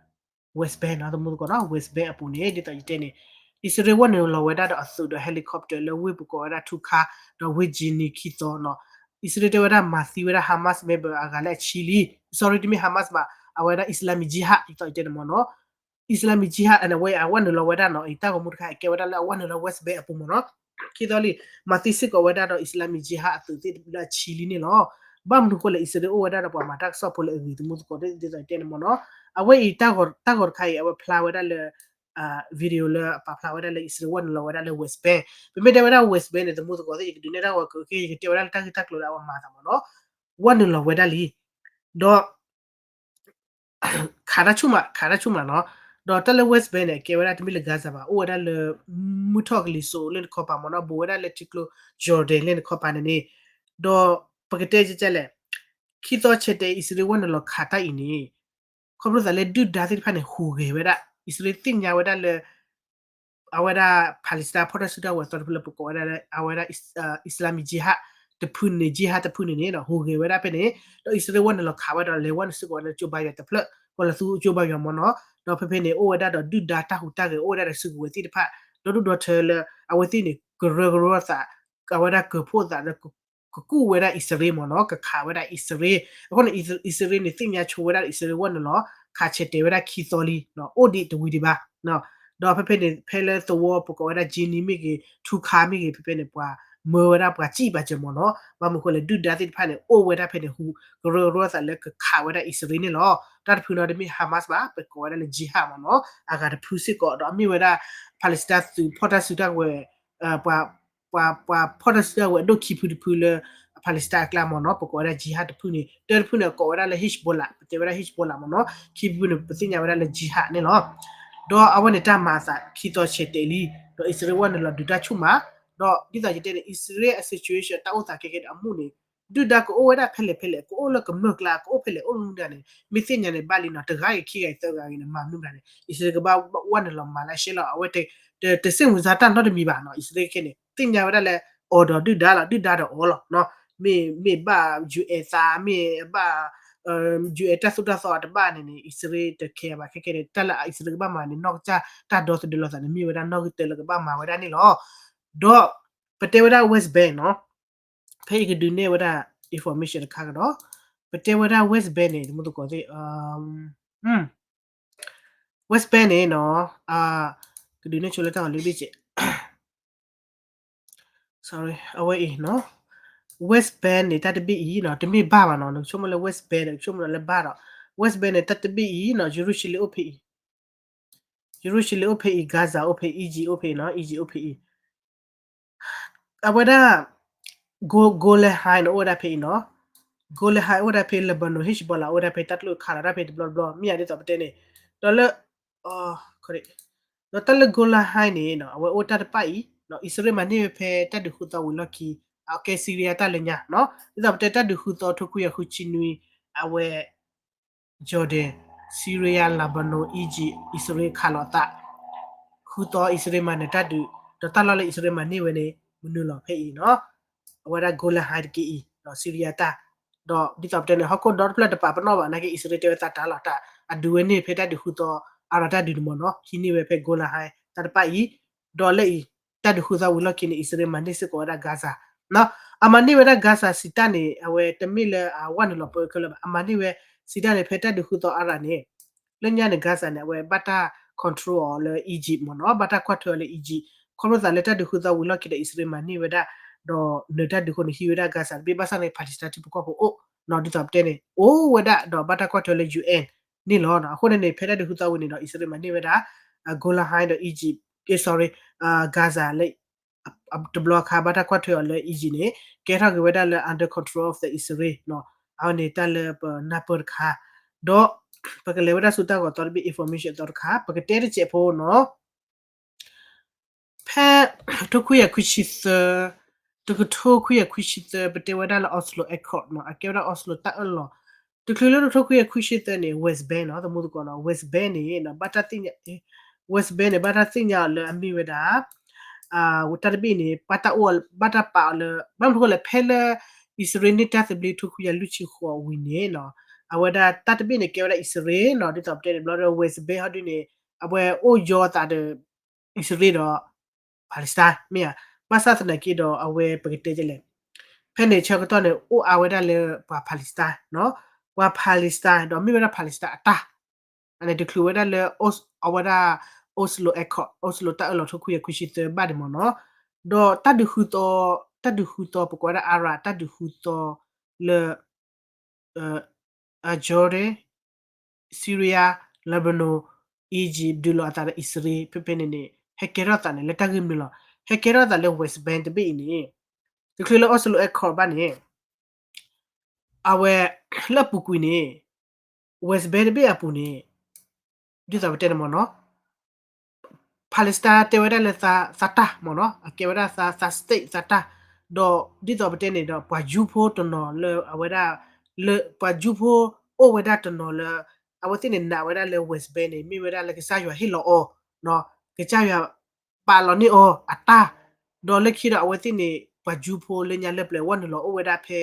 West Bank နီၤ သမူသကိးနီၤ, West Bank အပူၤန့ၣ် ဒ်သိးယတဲန့ၣ် အံၣ်စရ့လးဝဲနုာ်လီၤဝဲဒၣ်ဒီးအသုးဒီး helicopter လၢဝ့ၢ်ပကိးဝဲဒၣ် ထူခါ ဒီးဝ့ၢ် Jenin ခံသီနီၤ, အံၣ်စရ့လးတဲဝဲဒၣ်မၤသံဝဲဒၣ် Hamas member အဂၤလၢအဆံလံ, sorry တမ့ၢ် Hamas ဘၣ်, အဝဲဒၣ် Islamic Jihad ဒ်သိးယတဲန့ၣ်မ့ၢ်နီၤ Islamic Jihad အဝဲအဝဲနုာ်လီၤဝဲဒၣ်နီၤ, အတၢ်ဂီၤမူတခါ အကဲဝဲဒၣ်လၢအဝဲနုာ်လီၤ West Bank အပူၤမ့ၢ်နီၤ, ခံသီလံ, မၤသံစ့ၢ်ကီးဝဲဒၣ်ဒီး Islamic Jihad အသုးသ့ၣ်လၢအဆံလံန့ၣ်လီၤ. ဘၣ်မနုၤဃိလဲၣ် အံၣ်စရ့လးအိၣ်ဝဲဒၣ်ဒီးပှၤမၤတၢ်ကစီၣ်ဖိလၢအဂ့ၤ သမူသကိးဒ်သိးယတဲန့ၣ်မ့ၢ်နီၤ, အဝဲအံၤ တၢ်ဂီၤတခါအံၤ အဝဲဖျါဝဲဒၣ်လၢ video လၢအပာ်ဖျါဝဲဒၣ်လၢ အံၣ်စရ့လးဝဲနုာ်လီၤဝဲဒၣ်လၢ West Bank, ပမ့ၢ်တဲဝဲဒၣ် West Bank န့ၣ် သမူသကိးသ့ၣ် ယကဒုးနဲၣ်တၢ်ဂီၤက့ၤ ယကတဲဝဲဒၣ်လၢတၢ်ဂ့ၢ်တၢ်ကျိၤလၢအဝဲမၤသးမ့ၢ်နီၤ, ဝဲနုာ်လီၤဝဲဒၣ်လံ, ဒီး ခးတၢ်ဆူၣ်မး ခးတၢ်ဆူၣ်မးနီၤ, ဒီးတၢ်လၢ West Bank န့ၣ် အကဲဝဲဒၣ်တမ့ၢ်လၢ Gaza ဘၣ်, အိၣ်ဝဲဒၣ်လၢ မုၢ်ထီၣ်ကလံၤစိးလၢတခီပၤမ့ၢ်နီၤ, ဘူးဝဲဒၣ်လၢထံကျိ Jordan လၢတခီပၤန့ၣ်န့ၣ်, ဒီးပကတဲကဲလဲၣ်, ခံသီဆဲးတဲာ် အံၣ်စရ့လးဝဲနုာ်လီၤခးတၢ်အံၤန့ၣ် ခီဖျိသးလၢဒုၣ်ဒါသ့ၣ်တဖၣ်န့ၣ် ဟူးဂဲၤဝဲဒၣ်, အံၣ်စရ့လးသ့ၣ်ညါဝဲဒၣ်လၢ အဝဲဒၣ် Palestine ဖီၣ်တၢ်စုကဝဲၤအသီတဖုလၢပကိးဝဲဒၣ်လၢ အဝဲဒၣ် Islamic Jihad တဖုန့ၣ် Jihad တဖုန့ၣ်န့ၣ် ဟူးဂဲၤဝဲဒၣ်ဖဲန့ၣ်, ဒီးအံၣ်စရ့လးဝဲနုာ်လီၤခးဝဲဒီး လဲၤဝဲနုာ်စ့ၢ်ကီးဝဲလၢကၠိဘါယွၤတဖျၢၣ်, ကီၢ်လီၤသူကၠိဘါယွၤမ့ၢ်နီၤ, ဒီးဖဲဖဲန့ၣ် အိၣ်ဝဲဒၣ်ဒီးဒုၣ်ဒါတၢ်ဟူးတၢ်ဂဲၤ အိၣ်ဝဲဒၣ်ဒီးစုကဝဲၤသ့ၣ်တဖၣ် ဒီဒူၣ်ဒီထၢလၢ အဝဲသ့ၣ်န့ၣ် ကရၢကရိသး အဝဲဒၣ်ကၢၤဖှိၣ်သးလၢ ကကူၣ်ဝဲဒၣ်အံၣ်စရ့လးမ့ၢ်နီၤ, ကခးဝဲဒၣ်အံၣ်စရ့လး, အဃိန့ၣ် အံၣ်စရ့လးန့ၣ် သ့ၣ်ညါဆိဝဲဒၣ်အံၣ်စရ့လးဝဲနုာ်လီၤ ခးဆဲးတဲာ်ဝဲဒၣ်ခံသီလံ, အိၣ်ဒံးတဝံၤဒံးဘၣ်, ဒီးဖဲဖဲန့ၣ် ဖဲလၢသဝီပကိးဝဲဒၣ် Jenin မ့ၢ်ဂ့ၤ ထူခါမ့ၢ်ဂ့ၤ ဖဲဖဲန့ၣ် ပှၤမၢဝဲဒၣ်ပှၤစံၣ်ဘၣ်စၢၤမ့ၢ်နီၤ, ဘၣ်မနုၤဃိလဲၣ် ဒုၣ်ဒါသ့ၣ်တဖၣ်န့ၣ် အိၣ်ဝဲဒၣ်ဖဲန့ၣ် ဟူးကရၢကရိသးလၢကခးဝဲဒၣ်အံၣ်စရ့လးန့ၣ်လီၤ. တၢ်တဖုနီၤတမ့ၢ် Hamas ဘၣ်, ပကိးဝဲဒၣ်လၢ Jihad မ့ၢ်နီၤ, အဂၤတဖုစ့ၢ်ကီး ဒီးအမ့ၢ်ဝဲဒၣ် Palestine သုးဖီၣ်တၢ်စုကဝဲၤ ပှၤ ပှၤဖီၣ်တၢ်စုကဝဲၤအဒိၣ်ခံဖုတဖုလၢ Palestine အကျါမ့ၢ်နီၤ, ပကိးဝဲဒၣ် Jihad တဖုန့ၣ်, တၢတဖုန့ၣ် ကိးဝဲဒၣ်လၢ Hezbollah, ပတဲဝဲဒၣ် Hezbollah မ့ၢ်နီၤ, ခံဖုန့ၣ် ပသ့ၣ်ညါဝဲဒၣ်လၢ Jihad န့ၣ်လီၤ. ဒီးအဝဲန့ၣ်တၢ်မၤအသးခံသီဆဲးတဲာ်လံ, ဒီးအံၣ်စရ့လးဝဲနုာ်လီၤဒုးတၢ်ဆူၣ်မး, ဒီးဒ်သိးယတဲန့ၣ် အံၣ်စရ့လးအ situation တၢ်အိၣ်သးခဲကဲန့ၣ် အမူးန့ၣ် ဒုၣ်ဒါကအိၣ်ဝဲဒၣ်ဖဲလဲၣ်ဖဲလဲၣ်, ကအိၣ်လၢကမျၢၢ်ကျါ, ကအိၣ်ဖဲလဲၣ် အိၣ်မနုၤဒၣ်န့ၣ် မ့ၢ်သ့ၣ်ညါန့ၣ် ဘၣ်လံနီၤ, တဂၤဂ့ၤ ခံဂၤဂ့ၤ သၢဂၤဂ့ၤန့ၣ် မၤမနုၤဒၣ်န့ၣ် အံၣ်စရ့လးကဘၣ်ဝဲနုာ်လီၤမၤလၢရှဲလီၤ, အဝဲတစ့ၣ်ဝင်စားတၢ်နီတမံၤဘၣ်နီၤ, အံၣ်စရ့လးခဲန့ၣ် သ့ၣ်ညါဝဲဒၣ်လၢ အီၤဒီးဒုၣ်ဒါလီၤ, ဒုၣ်ဒါဒီးအီၤလီၤ, မ့ၢ် မ့ၢ်ဘၣ် ယူၣ်အဲၣ် သး မ့ၢ်ဘၣ် ယူၣ်အဲၣ် တၢ်သိၣ်တၢ်သီတဘၣ်န့ၣ်န့ၣ် အံၣ်စရ့လးတခဲဘၣ်, ခဲကဲန့ၣ် တၢ်လၢအံၣ်စရ့လးကဘၣ်မၤန့ၣ် နီၢ်ကစၢ်တၢ်ဒီသဒၢလီၤသးန့ၣ် မ့ၢ်ဝဲဒၣ်နီၣ်ဂံၢ်တၢလၢကဘၣ်မၤဝဲဒၣ်န့ၣ်လီၤ. ဒီးပတဲဝဲဒၣ် West Bank နီၤ, ဖဲယကဒုးနဲၣ်ဝဲဒၣ် information တခါကဒီး, ပတဲဝဲဒၣ် West Bank န့ၣ် တမူသကိးသ့ၣ် West Bank န့ၣ်နီၤ ကဒုးနဲၣ်ဆိလၢတၢ်ဂီၤလၢဘ့ၣ်ကဲး sorry အဝဲအံၤနီၤ West Bank န့ၣ် တၢ်တဘ့ၣ်အံၤနီၤ တမ့ၢ်ဘၣ်ဘၣ်နီၤ နကဆိကမိၣ်လၢ West Bank န့ၣ် ကဆိကမိၣ်လၢဘၣ်ဒီး West Bank န့ၣ် တၢ်တဘ့ၣ်အံၤနီၤ ယရူၤၡလ့ၣ်အိၣ်ဖဲအံၤ ယရူၤၡလ့ၣ်အိၣ်ဖဲအံၤ Gaza အိၣ်ဖဲ Egypt အိၣ်ဖဲအံၤနီၤ Egypt အိၣ်ဖဲအံၤ အဝဲဒၣ် Go- Golan Heights န့ၣ် အိၣ်ဝဲဒၣ်ဖဲအံၤနီၤ Golan Heights အိၣ်ဝဲဒၣ်ဖဲ Lebanon Hezbollah အိၣ်ဝဲဒၣ်ဖဲတၢ်ကျိခးလီၤတၢ်ဖဲတဘျီတဘျီ မ့ၢ်ယၤဒ်သိးပတဲန့ၣ် ဒီးလၢ ဒီးတၢ်လၢ Golan Heights န့ၣ် အဝဲအိၣ်တၢ်တပၣ်အံၤ အံၣ်စရ့လးမၤန့ၢ်ဝဲဖဲတၢ်ဒုးဃုသီဝံၤလီၢ်ခံ အကဲ Syria တၢ်လၢညါနီၤ ဒ်သိးပတဲတၢ်ဒုးဃုသီထိခွံကယၤဃုဆံနွံ အဝဲ Jordan, Syria, Lebanon, Egypt, အံၣ်စရ့လးခးလီၤအသး ဃုသီအံၣ်စရ့လးမၤနၢၤတၢ်ဒုး ဒီးတၢ်လီၢ်လၢအံၣ်စရ့လးမၤန့ၢ်ဝဲန့ၣ် မနုၤလီၤဖဲအံၤနီၤ အဝဲဒၣ် Golan Heights တက့ၢ်အံၤ Syria တၢ် ဒီးဒ်သိးပတဲန့ၣ် ဟီၣ်ခိၣ်ဒီတဖျၢၣ်တပာ်ပနီၣ်ဘၣ်နာ်က့ အံၣ်စရ့လးတဲဝဲသးတၢ်လီၤတၢ် အဒုးဝဲန့ၢ်ဖဲတၢ်ဒုးဃုသီ အါရၤတၢ်ဒုးန့ၣ်မ့ၢ်နီၤ ဟံးန့ၢ်ဝဲဖဲ Golan Heights တၢ်တပၣ်အံၤ ဒီးလၢအံၤ တၢ်ဒုးဃုသီဝံၤလီၢ်ခံန့ၣ် အံၣ်စရ့လးမၤန့ၢ်စ့ၢ်ကီးဝဲဒၣ် Gaza နီၤ အမၤန့ၢ်ဝဲဒၣ် Gaza စံးတၢ်န့ၣ် အဝဲတမ့ၢ်လၢအဝဲနုာ်လီၤပၢခဲလၢာ်ဘၣ် အမၤန့ၢ်ဝဲစံးတၢ်န့ၣ် ဖဲတၢ်ဒုးဃုသီအါရၤန့ၣ် လၢညါန့ၣ် Gaza န့ၣ် အဝဲဘၣ်တၢ် control အီၤလၢ Egypt မ့ၢ်နီၤ ဘၣ်တၢ်ကွၢ်ထွဲအီၤလၢ Egypt ခီဖျိသးလၢတၢ်ဒုးဃုသီဝံၤလီၢ်ခံဒီး အံၣ်စရ့လးမၤန့ၢ်ဝဲဒၣ် ဒီးနၢၤတၢ်ဒုးအဃိန့ၣ် ဟံးဝဲဒၣ် Gaza တဘ့ၣ် ဘၣ်ဆၣ်န့ၣ် Palestine ထံဖိကီၢ်ဖိအိၣ် နီၤ ဒ်သိးပတဲန့ၣ် အိၣ်ဝဲဒၣ်ဒီးဘၣ်တၢ်ကွၢ်ထွဲလၢ UN န့ၣ်လီၤ. အဃိန့ၣ်န့ၣ် ဖဲတၢ်ဒုးဃုသီဝံၤန့ၣ်ဒီး အံၣ်စရ့လးမၤန့ၢ်ဝဲဒၣ် Golan Heights ဒီး Egypt, sorry, Gaza လၢ တဘျီခါ ဘၣ်တၢ်ကွၢ်ထွဲအီၤလၢ Egypt န့ၣ် ကဲထီၣ်က့ၤဝဲဒၣ်လၢ under control of the အံၣ်စရ့လး အဝဲန့ၣ်တၢ်လၢပနၢ်ပၢၢ်တခါ ဒီး ပကလဲၤဝဲဒၣ်ဆူတၢ်ဂီၤသီတဘ့ၣ် information အသီတခါ ပကတဲတစဲးဖိနီၤ ဖဲ ထိခွံကယၤခွံဆံသၢ, တကထိခွံကယၤခွံဆံသၢ ပတဲဝဲဒၣ်လၢ Oslo Accord နီၤ, အကဲဝဲဒၣ် Oslo တၢ်အၢၣ်လီၤ, တချုးလၢတကထိခွံကယၤခွံဆံသၢန့ၣ် West Bank နီၤ, သမူသကိးနီၤ, West Bank န့ၣ် ဘၣ်တၢ်သ့ၣ်ညါ, West Bank န့ၣ် ဘၣ်တၢ်သ့ၣ်ညါအီၤလၢအမ့ၢ်ဝဲဒၣ် တၢ်တဘ့ၣ်န့ၣ် ဘၣ်တၢ်အိၣ်, ဘၣ်တၢ်ပာ်အီၤလၢ ဘၣ်မနုၤအဃိလဲၣ် ဖဲလၢ အံၣ်စရ့လးန့ၢ်တၢ်သဘျ့ထိခွံကယၤလွံၢ်ဆံဃိးဝံၤန့ၣ်နီၤ, အဝဲဒၣ်တၢ်တဘ့ၣ်န့ၣ် ကဲဝဲဒၣ်အံၣ်စရ့လးနီၤ, ဒ်သိးပတဲန့ၣ် ဘျီဒီး West Bank ဟီဒုန့ၣ် အဝဲအိၣ်ယီၤအသးဒီး အံၣ်စရ့လးဒီး Palestine မ့ၢ်ဧါ, ဘၣ်ဆၣ်သနာ်က့ဒီး အဝဲပကတဲဒ်လဲၣ်, ဖဲန့ၣ်ဆၢကတီၢ်န့ၣ် အိၣ်အါဝဲဒၣ်လၢပှၤ Palestine နီၤ, ပှၤ Palestine ဒီးမ့ၢ်ဝဲဒၣ် Palestine အတၢ် အန့ၣ်တချုးဝဲဒၣ်လၢ အဝဲဒၣ် Oslo Accord, Oslo တၢ်အၢၣ်လီၤထိခွံကယၤခွံဆံသၢဘၣ်န့ၣ်မ့ၢ်နီၤ, ဒီးတၢ်ဒုးဃုသီ, တၢ်ဒုးဃုသီ ပကိးဝဲဒၣ် Arab တၢ်ဒုးဃုသီလၢ Jordan, Syria, Lebanon, Egypt ဒုးလိာ်အသးဒီးအံၣ်စရ့လး ဖဲဖဲန့ၣ်န့ၣ် ဟဲကဲထီၣ်သးန့ၣ် လၢတၢ်ဂ့ၢ်မနုၤလီၤ, ဟဲကဲထီၣ်သးလၢ West Bank တဘ့ၣ်အံၤန့ၣ်, တချုးလၢ Oslo Accord ဘၣ်န့ၣ် အဝဲ လၢအပူၤကွံာ်န့ၣ် West Bank တဘ့ၣ်အပူၤန့ၣ် ဒ်သိးပတဲန့ၣ်မ့ၢ်နီၤ, Palestine တဲဝဲဒၣ်လၢသးတၢ်မ့ၢ်နီၤ, အကဲဝဲဒၣ်သး သး state သးတၢ်, ဒီးဒ်သိးပတဲန့ၣ်ဒီး ပှၤယူဖိတနီၤလၢအဝဲဒၣ်, လၢပှၤယူဖိအိၣ်ဝဲဒၣ်တနီၤလၢ အဝဲသ့ၣ်န့ၣ်နာ်ဝဲဒၣ်လၢ West Bank န့ၣ် မ့ၢ်ဝဲဒၣ်လၢကစၢ်ယွၤဟ့ၣ်လီၤအီၤ, ကစၢ်ယွၤပာ်လီၤန့ၢ်အီၤအတၢ်, ဒီးလၢခံဒီးအဝဲသ့ၣ်န့ၣ် ပှၤယူဖိလၢညါလၢပျၢၤ ဝဲနုာ်လီၤအိၣ်ဝဲဒၣ်ဖဲ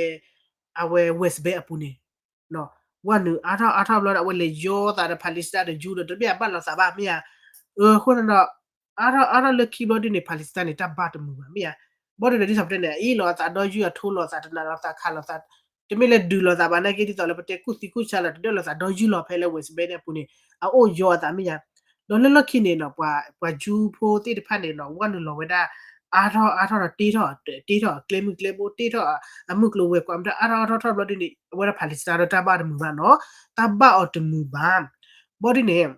အဝဲ West Bank အပူၤန့ၣ် ဝဲနုာ်အါထီၣ်အါထီၣ်ဘျီဒီး အဝဲလဲၤယီၤသးဒီး Palestine ဒီး Jew ဒီး တဘ့ၣ်အဘၣ်လိာ်သးဘၣ် မ့ၢ်ဧါ, အဃိန့ၣ်ဒီး အါထီၣ်အါထီၣ်လၢခံဘျီဒုန့ၣ် Palestine န့ၣ် တၢ်ဘၣ်တမုာ်ဘၣ် မ့ၢ်ဧါ, ဘၣ်ဒုဒီး ဒ်သိးပတဲန့ၣ် အအ့ၣ်လိာ်အသးဒီယုၢ် အထိလိာ်အသး တနာ်လိာ်သး ခးလိာ်သး, တမ့ၢ်လၢဒုးလိာ်သးဘၣ် နာ်က့ဒ်သိးလၢပတဲကူၣ်သံကူၣ်ဆါလၢ တဒၢၣ်လိာ်သးဒီယုၢ်လီၤ ဖဲလၢ West Bank န့ၣ်အပူၤန့ၣ် အအိၣ်ယီၤအသး မ့ၢ်ဧါ, ဒီးလၢလီၢ်ခံန့ၣ်နီၤ ပှၤ ပှၤယူဖိသ့ၣ်တဖၣ်န့ၣ်နီၤ ဝဲနုာ်လီၤဝဲဒၣ် အါထီၣ်အါထီၣ်ဒီးတ့ထီၣ် တ့ထီၣ်အကျဲမုၢ်ကျဲဘိ တ့ထီၣ်အမုၢ်ကျိၤဝဲၤကွာ် မတၤ အါထီၣ်အါထီၣ်ထီၣ်ဘျီဒုန့ၣ် အဝဲဒၣ် Palestine ဒီးတၢ်ဘၣ်တမုာ်ဘၣ်နီၤ, တၢ်ဘၣ်အီၤတမုာ်ဘၣ်, ဘၣ်ဒုန့ၣ်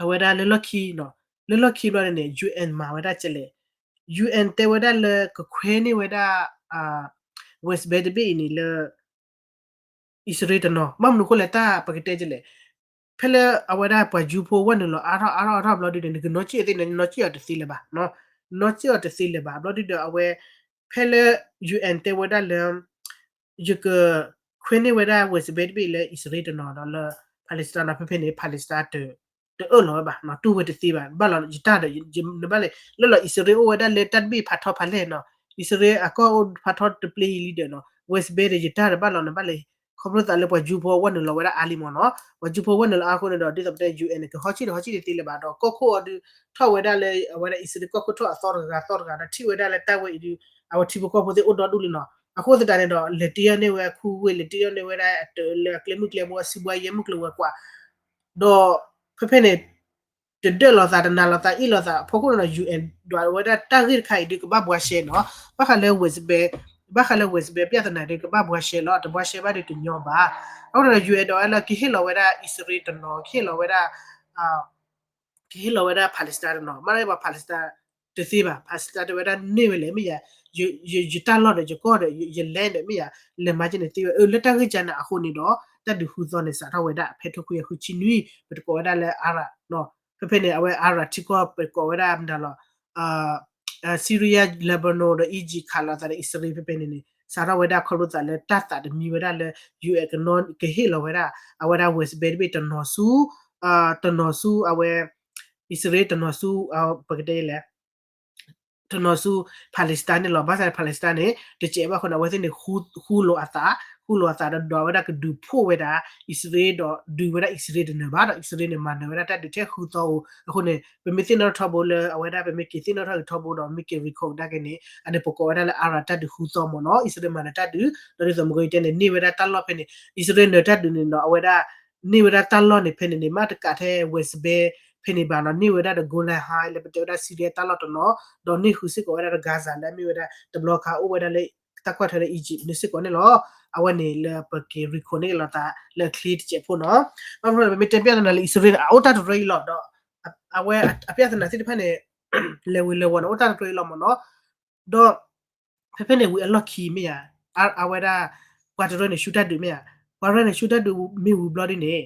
အဝဲဒၣ်လၢလီၢ်ခံနီၤ, လၢလီၢ်ခံဘျီန့ၣ် UN မၤဝဲဒၣ်ကလဲၣ်, UN တဲဝဲဒၣ်လၢကခွဲန့ၢ်ဝဲဒၣ် West Bank တဘ့ၣ်အံၤန့ၣ်လၢ အံၣ်စရ့လးတနီၤ, ဘၣ်မနုၤအဃိလဲၣ် တၢ်ပကတဲဒ်လဲၣ်, ဖဲလၢအဝဲဒၣ်ပှၤယူဖိဝဲနုာ်လီၤအါထီၣ်အါထီၣ်အါထီၣ်ဘျီဒုန့ၣ် နကနီၣ်စံၣ်အီၤသ့န့ၣ် နနီၣ်စံၣ်အီၤတသ့လၢၤဘၣ်, နီၣ်စံၣ်အီၤတသ့လၢၤဘၣ် ဘျီဒုဒီးအဝဲ ဖဲလၢ UN တဲဝဲဒၣ်လၢ ယကခွဲန့ၢ်ဝဲဒၣ် West Bank တဘ့ၣ်လၢအံၣ်စရ့လးတနီၤဒီးလၢ Palestine နီၤ ဖဲဖဲန့ၣ် Palestine တအၢၣ်လီၤဝဲဘၣ် တူၢ်ဝဲတသ့ဘၣ် ဘၣ်လီၤယတၢ်ဒီး နဘၣ်လဲၤ လၢလီၤ အံၣ်စရ့လးအိၣ်ဝဲဒၣ်လၢတၢ်တဘ့ၣ်ဖးထီဖးလဲၢ်နီၤ, အံၣ်စရ့လးအကီၢ်အိၣ်ဖးထီတပျ့ၤလံဒီးနီၤ West Bank ဒီးယတၢ်ဒီးဘၣ်လီၤ နဘၣ်လဲၤ ခီဖျိသးလၢပှၤယူဖိဝဲနုာ်လီၤဝဲဒၣ်အါလံမ့ၢ်နီၤ, ပှၤယူဖိဝဲနုာ်လီၤအါဃိန့ၣ်ဒီး ဒ်သိးပတဲ UN န့ၣ် ကဟီၣ်ဆံၣ်ဒီးဟီၣ်ဆံၣ်တသ့လၢၤဘၣ်ဒီး ကီၢ်ခိၣ်အီၤဒုး ထီၣ်ဝဲဒၣ်လၢအဝဲဒၣ်အံၣ်စရ့လးကီၢ်ခိၣ်ထီၣ်အသီတဂၤဂၤသီတဂၤဂၤဒီး ထံၣ်ဝဲဒၣ်လၢတၢ်ဝဲအံၤဒုး အဝဲထံဖိကီၢ်ဖိသ့ၣ်အိၣ်ဒီဒူၣ်လံနီၤ, အဃိသတးန့ၣ်ဒီး လဲၤတ့အီၤန့ၢ်ဝဲအခူဝ့ၢ် လဲၤတ့အီၤန့ၢ်ဝဲဒၣ်အတၢၢ်လၢအကျဲမုၢ်ကျဲဘိ အစံးဘှါယဲၢ်မုၢ်ကျဲဝဲၤကွာ် ဒီးဖဲဖဲန့ၣ် တဒၢၣ်လိာ်သး တနာ်လိာ်သး အ့ၣ်လိာ်သးအဖီခိၣ်န့ၣ်ဒီး ယူဢဲၣ် ဒွးဝဲဒၣ်တၢ်ဂ့ၢ်တခါအံၤဒီး ကဘၣ်ဘှါရှဲနီၤ, ဘၣ်ဃးလၢ West Bank ဘၣ်ဃးလၢ West Bank ပြဿနာဒီး ကဘၣ်ဘှါရှဲလီၤ, တဘှါရှဲဘၣ်ဒီးတညီဘၣ်. အဃိန့ၣ်ဒီး ယူဢဲၣ် ဒွးဝဲလၢ ကဟ့ၣ်လီၤဝဲဒၣ်အံၣ်စရ့လးတနီၤ, ကဟ့ၣ်လီၤဝဲဒၣ် ကဟ့ၣ်လီၤဝဲဒၣ် Palestine တနီၤ, မ့ၢ်လၢပှၤ Palestine တသ့ဘၣ်, Palestine တဲဝဲဒၣ်န့ၢ်ဝဲလဲၣ် မ့ၢ်ယၤ, ယတၢ်လီၢ်ဒီး ယကီၢ်ဒီး ယ land ဒီး မ့ၢ်ယၤ, လဲၤမၤကဲန့ၣ်သ့ဝဲ, အၢ လၢတၢ်ဂ့ၢ်ကါန့ၣ်အဃိန့ၣ်ဒီး တၢ်ဒုးဃုသီန့ၣ် စးထီၣ်ဝဲဒၣ် ဖဲထိခွံကယၤဃုဆံနွံ ပတကိးဝဲဒၣ်လၢ Arab နီၤ, ဖဲဖဲန့ၣ် အဝဲ Arab ထံကီၢ် ပကိးဝဲဒၣ်မတၤလီၤ Syria, Lebanon ဒီး Egypt ခးလိာ်သးဒီးအံၣ်စရ့လး ဖဲဖဲန့ၣ်န့ၣ် စးထီၣ်ဝဲဒၣ်ခီဖျိသးလၢတၢ်သးတမံဝဲဒၣ်လၢ ယူဢဲၣ် ကနီၣ် ကဟ့ၣ်လီၤဝဲဒၣ် အဝဲဒၣ် West Bank တဘ့ၣ် တနီၤဆူ တနီၤဆူအဝဲ အံၣ်စရ့လး တနီၤဆူ ပကတဲလဲၣ် တနီၤဆူ Palestine န့ၣ်လီၤ. ဘၣ်ဆၣ် Palestine န့ၣ် တစဲးဘၣ်အဃိန့ၣ် အဝဲသ့ၣ်န့ၣ် ဃူလိာ်အသး, ဃူလိာ်အသးဒီး ဒွးဝဲဒၣ်ကဒုးဖှိၣ်ဝဲဒၣ် အံၣ်စရ့လး ဒီးဒုးဝဲဒၣ်အံၣ်စရ့လးတနၢၤဘၣ်ဒီး အံၣ်စရ့လးန့ၣ် မၤနၢၤဝဲဒၣ်တၢ်ဒုးထဲဃုသီဧိၤ. အဃိန့ၣ် ပမ့ၢ်သ့ၣ်နီၣ်ထီဘိလၢအဝဲဒၣ် ပမ့ၢ်က့ၤသ့ၣ်နီၣ်ထီက့ၤထီဘိဒီး မ့ၢ်က့ၤ recall ဒၣ်က့ၤန့ၣ် အန့ၣ်ပကိးဝဲဒၣ်လၢ Arab တၢ်ဒုးဃုသီမ့ၢ်နီၤ, အံၣ်စရ့လးမၤနၢၤတၢ်ဒုး ဒီးဒ်သိးမ့ၢ်ကတဲန့ၣ် န့ၢ်ဝဲဒၣ်တၢ်လီၢ်ဖဲန့ၣ် အံၣ်စရ့လးနၢၤတၢ်ဒုးန့ၣ်ဒီး အဝဲဒၣ် န့ၢ်ဝဲဒၣ်တၢ်လီၢ်န့ၣ်ဖဲန့ၣ်န့ၣ် မ့ၢ်တကးထဲ West Bank ဖဲန့ၣ်ဘၣ်နီၤ, န့ၢ်ဝဲဒၣ်ဒီး Golan Heights လၢပတဲဝဲဒၣ် Syria တၢ်လီၢ်တနီၤ, ဒီးန့ၢ်ဃုာ်စ့ၢ်ကီးဝဲဒၣ်ဒီး Gaza လၢအမ့ၢ်ဝဲဒၣ် တဘျီခါအိၣ်ဝဲဒၣ်လၢ တၢ်ကွၢ်ထွဲလၢ Egypt န့ၣ်စ့ၢ်ကီးန့ၣ်လီၤ. အဝဲန့ၣ်လၢပက့ၤ recall န့ၢ်က့ၤလိာ်သးလၢအချ့တစဲးဖိနီၤ. ဘၣ်မနုၤလဲၣ် ပမ့ၢ်တဲပြဿနာလၢအံၣ်စရ့လးန့ၣ် အအိၣ်တၢ်တရၢအံၤလီၤဒီး အဝဲအပြဿနာသ့ၣ်တဖၣ်န့ၣ် လဲၤဝံၤလဲၤဝီၤန့ၣ် အိၣ်တၢ်တရၢအံၤလီၤမ့ၢ်နီၤ. ဒီး ဖဲဖဲန့ၣ်ဝံၤအလီၢ်ခံမ့ၢ်ယၤ, အဝဲဒၣ် ပှၤတရၢန့ၣ် ဆူတၢ်ဒုးမ့ၢ်ယၤ, ပှၤတရၢန့ၣ်ဆူတၢ်ဒုးမ့ၢ်ဝံၤဘျီဒ်န့ၣ်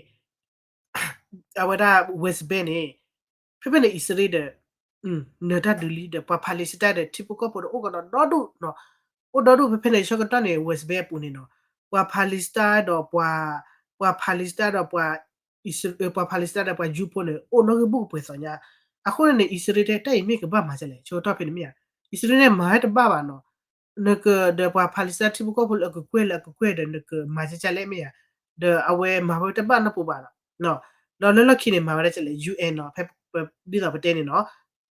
အဝဲဒၣ် West Bank န့ၣ် ဖဲဖဲန့ၣ်အံၣ်စရ့လးဒီး နၢၤတၢ်ဒုးလံဒီး ပှၤ Palestine ဒီးထံဖိကီၢ်ဖိဒီးအိၣ်ကဒီးဒီဒူၣ်, အိၣ်ဒီဒူၣ် ဖဲဖဲန့ၣ် ဆၢကတီၢ်န့ၣ် West Bank အပူၤန့ၣ်နီၤ, ပှၤ Palestine ဒီးပှၤ ပှၤ Palestine ဒီးပှၤ ပှၤ Palestine ဒီးပှၤ Jew ဖိန့ၣ် အိၣ်နီၣ်ဂံၢ်ဘုၣ်ကပှဲၤသီညါ. အဃိန့ၣ်န့ၣ် အံၣ်စရ့လးတဲ တၢ်အံၤမ့ၢ်ကဘၣ်မၤဒ်လဲၣ်, ဆၢကတီၢ်ဖဲန့ၣ်မ့ၢ်ယၤ, အံၣ်စရ့လးန့ၣ်မၤဝဲတဘၣ်ဘၣ်နီၤ, နကဒီးပှၤ Palestine ထံဖိကီၢ်ဖိလၢအကကွဲၢ်လၢအကကွဲၢ်ဒီး နကမၤဒ်လဲၣ်မ့ၢ်ယၤ, ဒီးအဝဲမၤဝဲတဘၣ်နီတပူၤဘၣ်နီၤ. ဒီးလၢလီၢ်ခံန့ၣ် မၤဝဲဒ်လဲၣ် ယူၢ်အ့ၣ်နီၤ, ဖဲဒ်သိးပတဲန့ၣ်နီၤ,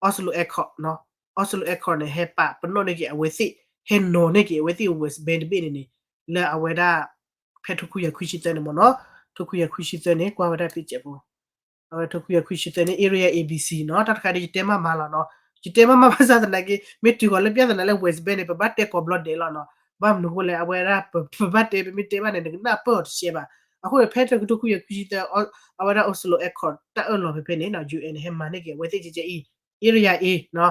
Oslo Accord နီၤ, Oslo Accord န့ၣ် ဟဲပာ်ပနီၣ်န့ၢ်က့ၤအဝဲသ့ၣ်, ဟဲနီၤန့ၢ်က့ၤအဝဲသ့ၣ် West Bank တဘ့ၣ်န့ၣ်န့ၣ်, လၢအဝဲဒၣ် ဖဲထိခွံကယၤခွံဆံသၢန့ၣ်မ့ၢ်နီၤ, ထိခွံကယၤခွံဆံသၢန့ၣ် ကွၢ်ဝဲဒၣ်သ့ၣ်စဲးဖိ အဝဲထိခွံကယၤခွံဆံသၢန့ၣ် Area A B C နီၤ, တၢ်တခါဒ် ယတဲမးမးလီၤနီၤ, ယတဲမးမးဘၣ်ဆၣ်သနာ်က့ မ့ၢ်တုၤဃီၤလၢပြဿနာလၢ West Bank န့ၣ် ပဘၣ်တဲကိးဘျီဒဲးလီၤနီၤ, ဘၣ်မနုၤအဃိလဲၣ် အဝဲဒၣ် ပဘၣ်တဲ ပမ့ၢ်တဲဘၣ်န့ၣ် နကနၢ်ပၢၢ်အီၤတရှဲဘၣ်. အဃိန့ၣ် ဖဲထိခွံကယၤခွံဆံသၢ အဝဲဒၣ် Oslo Accord တၢ်အၢၣ်လီၤဖဲဖဲန့ၣ်နီၤ ယူၢ်အ့ၣ်န့ၣ် ဟဲမၤန့ၢ်က့ၤအဝဲသ့ၣ်ကဲကဲအံၤ Area A နီၤ,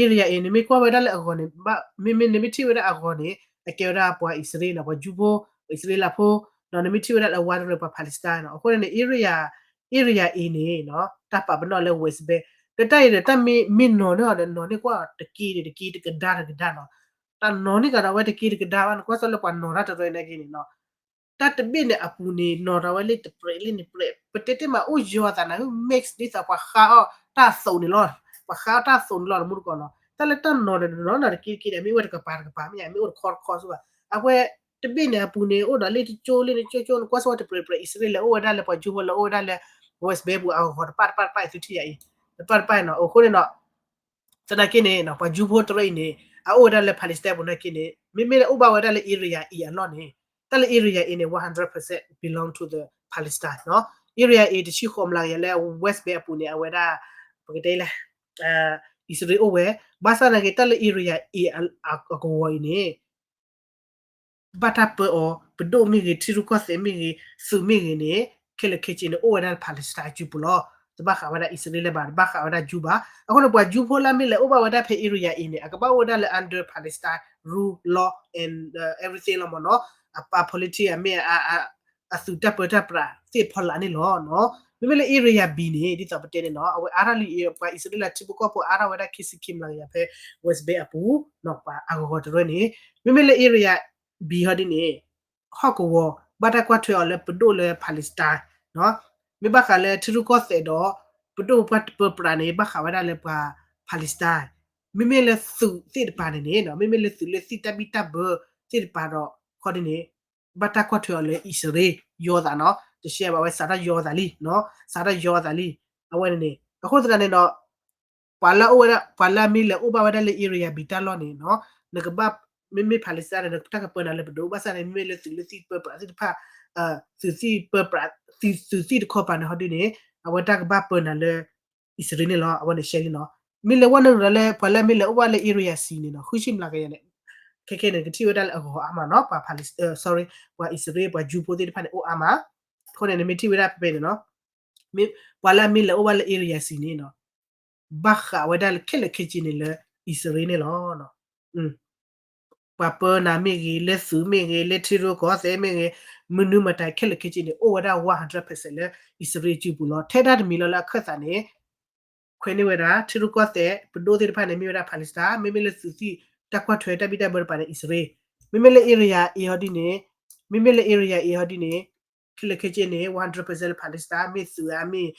Area A န့ၣ် မ့ၢ်ကွၢ်ဝဲဒၣ်လၢအဂီၢ်န့ၣ် မ့မ့ၢ်နမ့ၢ်ထံၣ်ဝဲဒၣ်အဂီၢ်န့ၣ် အကဲဝဲဒၣ်ပှၤအံၣ်စရ့လးနီၤ, ပှၤယူဖိ, ပှၤအံၣ်စရ့လးဖိ, ဒီးနမ့ၢ်ထံၣ်ဝဲဒၣ်လၢအဝါတရၢ ပှၤ Palestine နီၤ. အဃိန့ၣ်န့ၣ် Area, Area A န့ၣ်နီၤ တၢ်ပာ်ပနီၣ်လၢ West Bank ဒီးတၢ်အံၤဒီး တၢ်မ့ၢ်မ့ၢ်နီၤန့ၢ်အီၤဒီး နီၤန့ၢ်ကွၢ်တက့ဒီးတက့ တကဒါဒီးကဒါနီၤ, တၢ်နီၤန့ၢ်ကဒီးဝဲတက့တကဒါဘၣ် နကွၢ်သိးလၢပှၤနီၤတၢ်တရၢန့ၣ်က့န့ၣ်နီၤ တၢ်တဘ့ၣ်န့ၣ်အပူၤန့ၣ် နီၤထီၣ်ဝဲလၢတပြဲးလၢန့ၣ်ပြဲး ပတဲတ့ၢ်မးအိၣ်ယီၤအသးနၤ mix ဒ်သိးပှၤဃါအီၣ်တၢ်သိးန့ၣ်လီၤ. ပှၤဃါအီၣ်တၢ်သိးန့ၣ်လီၤ တမူတကိးနီၤ. တၢ်လၢတၢ်နီၤန့ၣ် နီၤနီၤတက့တက့ဒီး မ့ၢ်အိၣ်တကပၤတကပၤ မ့ၢ်ယါ မ့ၢ်အိၣ်တခီတခီစ့ၢ်ဘၣ်. အဝဲတဘ့ၣ်န့ၣ်အပူၤန့ၣ် အိၣ်ဒီးလၢတကၠိလၢတကၠိကၠိ နကွၢ်စ့ၢ်ဝဲတပြဲးပြဲး အံၣ်စရ့လးအိၣ်ဝဲဒၣ်လၢ ပှၤယူဖိလၢအိၣ်ဝဲဒၣ်လၢ West Bank ပူၤအဂီၤတပၣ်တပၣ်တပၣ် သုထံၣ်ယါအံၤ တပၣ်တပၣ်နီၤ. အဃိန့ၣ်နီၤ သနာ်က့န့ၣ် ပှၤယူဖိတရၢအံၤန့ၣ် အအိၣ်ဝဲဒၣ်လၢ Palestine ပူၤနာ်က့န့ၣ် မ့မ့ၢ်လၢအိၣ်ဘၣ်ဝဲဒၣ်လၢ Area A အလီၢ်န့ၣ် တၢ်လၢ Area A န့ၣ် one hundred percent belong to the Palestine နီၤ. Area A တဆံဃိးမျးကယၤလၢ West Bank အပူၤန့ၣ် အဝဲဒၣ် ပကတဲလဲၣ် အံၣ်စရ့လးအိၣ်ဝဲ ဘၣ်ဆၣ်သနာ်က့ တၢ်လၢ Area A အကဝီၤအံၤန့ၣ် ဘၣ်တၢ်ပၢအီၤ ပဒိၣ်မ့ၢ်ဂ့ၤ ထံရူၢ်ကီၢ်သဲးမ့ၢ်ဂ့ၤ သုးမ့ၢ်ဂ့ၤန့ၣ် ခဲလၢာ်ခဲဆ့န့ၣ် အိၣ်ဝဲဒၣ်လၢ Palestine အစုပူၤလီၤ. တဘၣ်ဃးဝဲဒၣ်အံၣ်စရ့လးဘၣ် တဘၣ်ဃးဝဲဒၣ်ယူဘၣ်. အဃိန့ၣ် ပှၤယူဖိလၢအမ့ၢ်လဲၤအိၣ်ဘၣ်ဝဲဒၣ်ဖဲ Area A န့ၣ် အကဘၣ်အိၣ်ဝဲဒၣ်လၢ under Palestine rule law and everything လီၤမ့ၢ်နီၤ. အ politics အမ့ၢ် အသုးတၢ်ပၢတၢ်ပြးသ့ၣ်ဖီလာ်န့ၣ်လီၤ. မ့မ့ၢ်လၢ Area B န့ၣ် ဒ်သိးပတဲန့ၣ်နီၤ အဝဲအါထီၣ်လံ ပှၤအံၣ်စရ့လးထံဖိကီၢ်ဖိအါထီၣ်ဝဲဒၣ်ခံဆံခံမျးကယၤဖဲ West Bank အပူၤ ပှၤအဂီၤတရၢန့ၣ် မ့မ့ၢ်လၢ Area B ဟီဒ်န့ၣ် ဟီၣ်ကဝီၤ ဘၣ်တၢ်ကွၢ်ထွဲအီၤလၢပဒိၣ်လၢ Palestine မ့ၢ်ဘၣ်ဃးလၢထံရူၢ်ကီၢ်သဲးဒီး ပဒိၣ်ပၢပြးန့ၣ် ဘၣ်ဃးဝဲဒၣ်လၢပှၤ Palestine မ့မ့ၢ်လၢသုးသ့ၣ်တပၤန့ၣ်န့ၣ် မ့မ့ၢ်လၢသုးလၢသံၣ်တၢ်ဘံၣ်တၢ်ဘၢသ့ၣ်တပၤဒီး ခီဒ်န့ၣ် ဘၣ်တၢ်ကွၢ်ထွဲအီၤလၢအံၣ်စရ့လး ယီၤသးနီၤ တရှဲဘၣ်ဝဲ စးထီၣ်ယီၤသးလံ စးထီၣ်ယီၤသးလံ အဝဲန့ၣ်န့ၣ် အဃိသတးန့ၣ်ဒီး ပှၤလၢအအိၣ်ဝဲဒၣ် ပှၤလၢအမ့ၢ်လဲၤအိၣ်ဘၣ်ဝဲဒၣ်လၢ Area B တၢ်လီၢ်န့ၣ်နီၤ နကဘၣ် မ့မ့ၢ် Palestine န့ၣ် တၢ်ကပၢနၤလၢပဒိၣ် ဘၣ်ဆၣ်န့ၣ် မ့မ့ၢ်လၢသုးလၢသံၣ်ပၢပြးသ့ၣ်တဖၣ် သုးသံၣ်ပၢပြး သုးသံၣ်တခီပၤန့ၣ်ဟီဒုန့ၣ် အဝဲတၢ်ကဘၣ်ပၢနၤလၢ အံၣ်စရ့လးန့ၣ်လီၤ. အဝဲန့ၣ်ရှဲလံနီၤ. မ့ၢ်လဲၤဝဲနုာ်လီၤလၢ ပှၤလၢမ့ၢ်လဲၤအိၣ်ဘၣ်လၢ area C န့ၣ်နီၤ ဃုဆံမျးကယၤန့ၣ် ခဲခဲန့ၣ် ကထံၣ်ဝဲဒၣ်လၢအဂီၤအါမးနီၤ ပှၤ Palestine sorry ပှၤအံၣ်စရ့လး ပှၤ Jew ဖိသ့ၣ်တဖၣ်န့ၣ် အိၣ်အါမး. အဃိန့ၣ် နမ့ၢ်ထံၣ်ဝဲဒၣ်ဖဲဖဲန့ၣ်နီၤ ပှၤလၢအမ့ၢ်လဲၤအိၣ်ဘၣ်လၢ area C န့ၣ်နီၤ ဘၣ်ဃးဝဲဒၣ်လၢခဲလၢာ်ခဲဆ့န့ၣ်လၢ အံၣ်စရ့လးန့ၣ်လီၤ. ပှၤပၢနၤမ့ၢ်ဂ့ၤ လၢသုးမ့ၢ်ဂ့ၤ လၢထံရူၢ်ကီၢ်သဲးမ့ၢ်ဂ့ၤ မနုၤမတၤခဲလၢာ်ခဲဆ့န့ၣ် အိၣ်ဝဲဒၣ် one hundred percent လၢအံၣ်စရ့လးအစုပူၤလီၤ. ထဲတၢ်တမံၤလီၤလၢအခၢၣ်သးန့ၣ် ခွဲးန့ၢ်ဝဲဒၣ် ထံရူၢ်ကီၢ်သဲး ပဒိၣ်သ့ၣ်တဖၣ်န့ၣ် မ့ၢ်ဝဲဒၣ် Palestine မ့မ့ၢ်လၢသုးသံၣ် တၢ်ကွၢ်ထွဲတၢ်ဘံၣ်တၢ်ဘၢတပၤန့ၣ် အံၣ်စရ့လး မ့မ့ၢ်လၢ area A ဟီဒ်န့ၣ် မ့မ့ၢ်လၢ area A ဟီဒ်န့ၣ် ခဲလၢာ်ခဲဆ့န့ၣ် one hundred percent လၢ Palestine မ့ၢ်သုးဧါ မ့ၢ်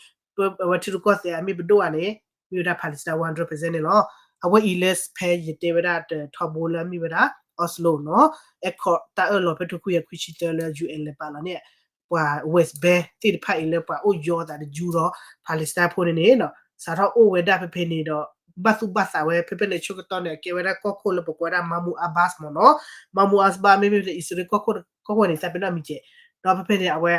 အဝဲထံရူၢ်ကီၢ်သဲးဧါ မ့ၢ်ပဒိၣ်ဧါန့ၣ် မ့ၢ်ဝဲဒၣ် Palestine one hundred percent န့ၣ်လီၤ. အဝဲအံၤလၢဖဲယတဲဝဲဒၣ်တထီဘိလၢ မ့ၢ်ဝဲဒၣ် Oslo နီၤ Accord တၢ်အၢၣ်လီၤဖဲတခွံကယၤခွံဆံသၢလၢ UN လဲၤပာ်လီၤန့ၣ် ပှၤ West Bank သ့ၣ်တဖၣ်အံၤလၢပှၤအိၣ်ယီၤအသးတယူဒီး Palestine ဖိန့ၣ်န့ၣ် စးထီၣ်အိၣ်ဝဲဒၣ်ဖဲဖဲန့ၣ်ဒီး ဘၣ်သူၣ်ဘၣ်သးဝဲ ဖဲဖဲန့ၣ်ဆၢကတီၢ်န့ၣ် အကဲဝဲဒၣ်ကီၢ်ခိၣ်လၢပကိးဝဲဒၣ် Mahmoud Abbas မ့ၢ်နီၤ Mahmoud Abbas မ့မ့ၢ်လၢအံၣ်စရ့လးကီၢ်ခိၣ် ကီၢ်ခိၣ်န့ၣ် သးပ့ၤနီၣ်မံၤကဲး ဒီးဖဲဖဲန့ၣ် အဝဲ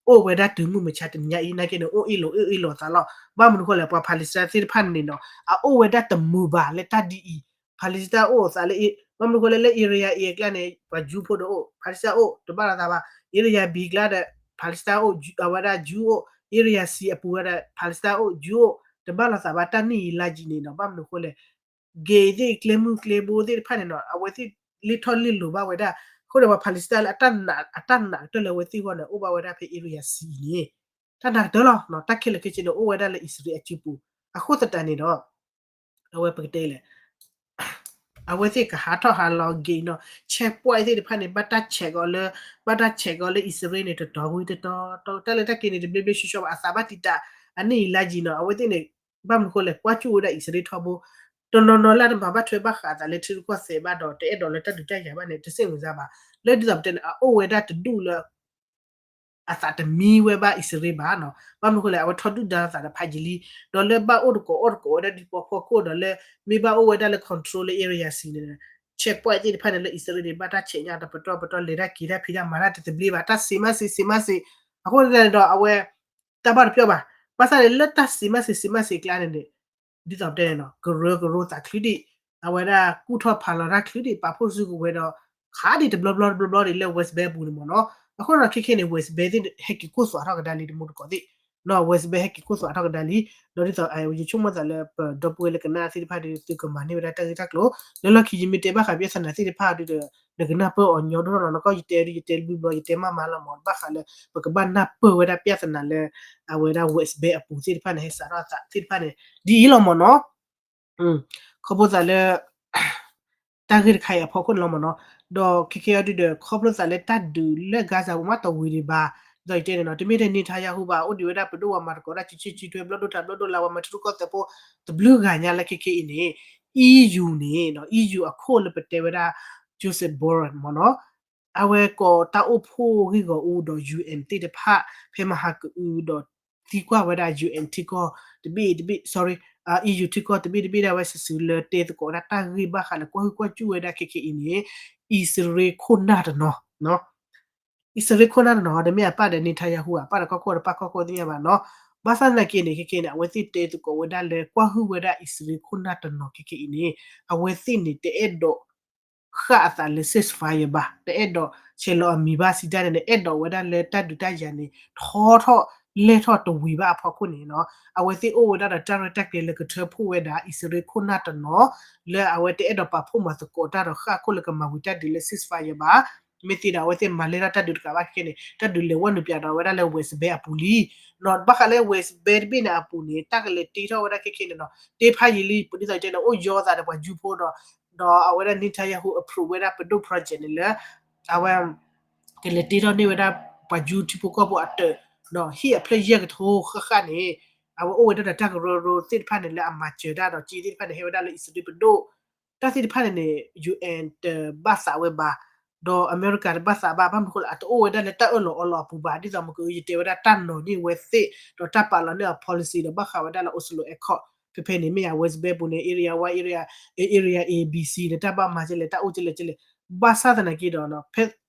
အိၣ်ဝဲဒၣ်တုၤမုၢ်မဆါတနံၤညါအံၤ နာ်က့န့ၣ် အိၣ်အ့ၣ်လိာ်အ့ၣ်လိာ်အသးလီၤ. ဘၣ်မနုၤဃိလဲၣ် ပှၤ Palestine သ့ၣ်တဖၣ်န့ၣ်နီၤ အအိၣ်ဝဲဒၣ်တမုာ်ဘၣ်လၢတၢ်ဒ်အံၤ Palestine အိၣ်အသးလၢ ဘၣ်မနုၤဃိလဲၣ် လၢ area A အကျါန့ၣ် ပှၤ Jew ဖိဒီးအိၣ် Palestine အိၣ် တဘၣ်လိာ်သးဘၣ် area B ကျါဒီး Palestine အိၣ် အဝဲဒၣ် Jew အိၣ် area C အပူၤဝဲဒီး Palestine အိၣ် Jew အိၣ် တဘၣ်လိာ်သးဘၣ် တၢ်နံၣ်အံၤလါယံၤန့ၣ်နီၤ ဘၣ်မနုၤဃိလဲၣ် gay သ့ၣ် ကျဲမုၢ်ကျဲဘိသ့ၣ်တဖၣ်န့ၣ်နီၤ အဝဲသ့ၣ်လ့ထီၣ်လ့လိၤဘၣ်ဝဲဒၣ် အဃိန့ၣ် ပှၤ Palestine လၢ အတၢ်နာ်ကတၢၢ်လၢအဝဲသ့ၣ်အဂီၢ်န့ၣ် အိၣ်ဘၣ်ဝဲဒၣ်ဖဲ area C အံၤန့ၣ် တၢ်နာ်ကတၢၢ်လီၤ တၢ်ခဲလၢာ်ခဲဆ့န့ၣ် အိၣ်ဝဲဒၣ်လၢအံၣ်စရ့လးအစုပူၤ အဃိသတးန့ၣ်ဒီး အဝဲပကတဲလဲၣ် အဝဲသ့ၣ်ကဟးထီၣ်ဟးလီၤ gay နီၤ checkpoint သ့ၣ်တဖၣ်န့ၣ် ဘၣ်တၢ် check အီၤလၢ ဘၣ်တၢ် check အီၤလၢအံၣ်စရ့လးန့ၣ် တတီၤဝံၤတတီၤ တၢ်လၢတၢ်က့ၤန့ၣ် တဘျ့ဘျ့ဆှီဆှီဘၣ် အသးဘၣ်တံာ်တာ် အနံၣ်အံၤလါယံၤနီၤ အဝဲသ့ၣ်န့ၣ် ဘၣ်မနုၤဃိလဲၣ် ကွၢ်ကၠူၣ်ဝဲဒၣ်အံၣ်စရ့လးထီဘိ တနီၤနီၤလၢတမၤဘၣ်ထွဲဘၣ်ဃးအသးလၢထံရူၢ်ကီၢ်သဲးဘၣ်ဒီး တအဲၣ်ဒိးလၢတၢ်ဒုးတၢ်ယၤဘၣ်န့ၣ် တစိတ်ဝင်စားဘၣ် လၢဒ်သိးပတဲန့ၣ် အအိၣ်ဝဲဒၣ်တဒူၣ်လၢ အသးတမံဝဲဘၣ်အံၣ်စရ့လးဘၣ်နီၤ ဘၣ်မနုၤဃိလဲၣ် အဝဲထီဒုၣ်ဒါသးဒီးဖးယံာ်လံ ဒီးလၢဘၣ်အိၣ်တကိးအီၣ်တကိးဝဲဒၣ်ဒ်ပှၤဖီခိၣ်ဒီးလၢ မ့ၢ်ဘၣ်အိၣ်ဝဲဒၣ်လၢ control လၢ area C န့ၣ် checkpoint သ့ၣ်တဖၣ်န့ၣ်လၢအံၣ်စရ့လးန့ၣ် ဘၣ်တၢ်ဆဲးညါတပတီၢ်ပတီၢ် လဲၤတၢ်က့ၤတၢ်ဖံးတၢ်မၤတၢ်တသဘျ့ဘၣ် တၢ်စံးမးစံးစံးမးစံး အဃိန့ၣ်ဒီးအဝဲ တၢ်ဘၣ်တပျီၢ်ဘၣ် ဘၣ်ဆၣ်န့ၣ် လၢတၢ်စံးမးစံးစံးမးစံးအကျါန့ၣ်န့ၣ် ဒ်သိးပတဲန့ၣ်နီၤ ကရၢကရိသးချံဒံး အဝဲဒၣ်ကူၣ်ထီၣ်ဖးလီၤတၢ်ချံဒံး ပာ်ဖှိၣ်စုကဝဲၤဒီး ခးဒံးတဘျီဘျီတဘျီဘျီဒံးလၢ West Bank ပူၤန့ၣ်မ့ၢ်နီၤ အဃိဒီးခဲခဲန့ၣ် West Bank သ့ၣ်ဟဲက့ၤခိၣ်သွးထီၣ်ကဒါလံတမူတကိးသ့ၣ် နီၤ West Bank ဟဲက့ၤခိၣ်သွးထီၣ်ကဒါလံ ဒီးဒ်သိးယဆိကမိၣ်သးလၢပဒီပုၢ်ဝဲၢ်လၢကနၣ်သ့ၣ်တဖၣ်ဒီး သုကမၤန့ၢ်ဝဲဒၣ်တၢ်ဂ့ၢ်တၢ်ကျိၤ လၢလီၢ်ခံယမ့ၢ်တဲဘၣ်ဃး ပြဿနာ သ့ၣ်တဖၣ်ဒီး နကနၢ်ပၢၢ်အီၤညီဒိၣ်ထီၣ်လီၤ နကီၢ်ယတဲဒ်ယတဲဘျုးဘျီ ယတဲမးမးလီၤမ့ၢ် ဘၣ်ဃးလၢ ပကဘၣ်နၢ်ပၢၢ်ဝဲဒၣ် ပြဿနာ လၢ အဝဲဒၣ် West Bank အပူၤသ့ၣ်တဖၣ်န့ၣ် ဟဲစးထီၣ်အသးသ့ၣ်တဖၣ်န့ၣ် ဒ်အံၤလီၤမ့ၢ်နီၤ ခီဖျိသးလၢ တၢ်ဂ့ၢ်တခါအံၤအဖီခိၣ်န့ၣ်လီၤမ့ၢ်နီၤ ဒီးခဲခဲအံၤဒုဒီး ခီဖျိသးလၢတၢ်ဒုးလၢ Gaza ပူၤမးတဝံၤဒံးဘၣ် ဒ်သိးယတဲန့ၣ်နီၤ တမ့ၢ်ထဲ Netanyahu ဘၣ် အိၣ်ဒံးဝဲဒၣ်ပဒိၣ်ပှၤမၤသကိးတၢ် ဆံဆံဆံထွဲ ဘျီၣ်ဒိၣ်ထးဘျီၣ်ဒိၣ်လၢ ပှၤမၤထံရူၢ်ကီၢ်သဲးဖိ တဘျုးဂၤညါလၢခဲခဲအံၤန့ၣ် EU န့ၣ် EU အခိၣ်လၢပတဲဝဲဒၣ် Josep Borrell မ့ၢ်နီၤ အဝဲကိးတၢ်အိၣ်ဖှိၣ်ဂ့ၢ်ဂီၢ်အူဒီး UN သ့ၣ်တဖၣ် ဖဲမဟါကအုဒီး သံကွၢ်ဝဲဒၣ် UN ထံကီၢ်တဘ့ၣ်တဘ့ၣ် sorry EU ထံကီၢ်တဘ့ၣ်တဘ့ၣ်ဒၣ်ဝဲစုာ်စုာ်လၢတဲသကိးဝဲဒၣ်တၢ်ဂ့ၢ်ဘၣ်ဃးလၢကွၢ်ဟုၣ်ကွၢ်စူၣ်ဝဲဒၣ်ခဲခဲအံၤန့ၣ် အံၣ်စရ့လးခိၣ်နၢ်တနီၤ အံၣ်စရ့လးခိၣ်နၢ်တနီၤ တမ့ၢ်အပၢ်ဒီး Netanyahu အပၢ်ဒီးကီၢ်ခိၣ်တပၢ်ကီၢ်ခိၣ်သ့ၣ်ညါဘၣ်နီၤ ဘၣ်ဆၣ်သနာ်က့န့ၣ် ခဲခဲန့ၣ် အဝဲသ့ၣ်တဲသကိးဝဲဒၣ်လၢကွၢ်ဟုၣ်ဝဲဒၣ်အံၣ်စရ့လးခိၣ်နၢ်တနီၤခဲခဲအံၤန့ၣ် အဝဲသ့ၣ်န့ၣ်တအဲၣ်ဒိး ဃၣ်အသးလၢ ceasefire ဘၣ် တအဲၣ်ဒိးဆဲးလီၤအမံၤဘၣ်စံးတၢ်န့ၣ် အဲၣ်ဒိးဝဲဒၣ်လၢတၢ်ဒုးတၢ်ယၤန့ၣ် ထီထီၣ်လဲၢ်ထီၣ်တဝံၤဘၣ်အဖီခိၣ်န့ၣ်နီၤ အဝဲသ့ၣ်အိၣ်ဝဲဒၣ်ဒီးတၢ်ရဲၣ်တၢ်ကျဲၤလၢကထၢဖှိၣ်ဝဲဒၣ် အံၣ်စရ့လးခိၣ်နၢ်တနီၤ လၢအဝဲတအဲၣ်ဒိးပာ်ဖှိၣ်မၤသကိးတၢ်ဒီးဃၣ်အခိၣ်လၢကမၤဝံၤတၢ်ဒုးလၢ ceasefire ဘၣ် မ့ၢ်သ့ဒီးအဝဲသ့ၣ်မၤလဲၢ်ထီၣ်တၢ်ဒုးတကးဘၣ်ခဲခဲန့ၣ် တၢ်ဒုးလဲၤဝဲနုာ်ပၠးဒီးဝဲဒၣ်လၢ West Bank အပူၤလံ နီၤ ဘၣ်ဃးလၢ West Bank တဘ့ၣ်န့ၣ်အပူၤန့ၣ် တၢ်ကလဲၤတ့ထီၣ်ဝဲဒၣ်ခဲခဲန့ၣ်နီၤ တ့ဖးယံာ်လံ ပဒ်သိးတဲန့ၣ် အိၣ်ယီၤသးဒီးပှၤ Jew ဖိဒီး ဒီးအဝဲဒၣ် Netanyahu approve ဝဲဒၣ်ပဒိၣ် project န့ၣ်လၢ အဝဲ ကလဲၤတ့ထီၣ်န့ၢ်ဝဲဒၣ်ပှၤ Jew ထံဖိကီၢ်ဖိအတၢၢ် ဒီးဟံၣ်အဖျၢၣ်ယဲၢ်ကထိဃၣ်ဃၣ်န့ၣ် အဝဲအိၣ်ဝဲဒၣ်ဒီးတၢ်ကရၢကရိသ့ၣ်တဖၣ်န့ၣ် လၢအမၤစၢၤတၢ်ဒီးက့သ့ၣ်တဖၣ်န့ၣ် ဟဲဝဲဒၣ်လၢအံၣ်စရ့လးပဒိၣ် တၢ်သ့ၣ်တဖၣ်န့ၣ်န့ၣ် UN တဘၣ်သးဝဲဘၣ် ဒီးအမဲရကၤတဘၣ်သးဘၣ် ဘၣ်မနုၤဃိလဲၣ် အတအိၣ်ဝဲဒၣ်လၢတၢ်အၢၣ်လီၤအီလီၤအပူၤဘၣ် ဒ်သိးမ့ၢ်ကယတဲဝဲဒၣ်တၢ်နီၤန့ၢ်ဝဲသ့ၣ် ဒီးတၢ်ပာ်လီၤန့ၢ်အ policy ဒီးဘၣ်ဃးဝဲဒၣ်လၢ Oslo Accord ဖဲဖဲန့ၣ် မ့ၢ်ယၤ West Bank ပူၤန့ၣ် area one area area A B C ဒီးတၢ်ဘၣ်မၤကလဲၣ် တၢ်အိၣ်ကလဲၣ်ကလဲၣ် ဘၣ်ဆၣ်သနာ်က့ဒီး ဖဲ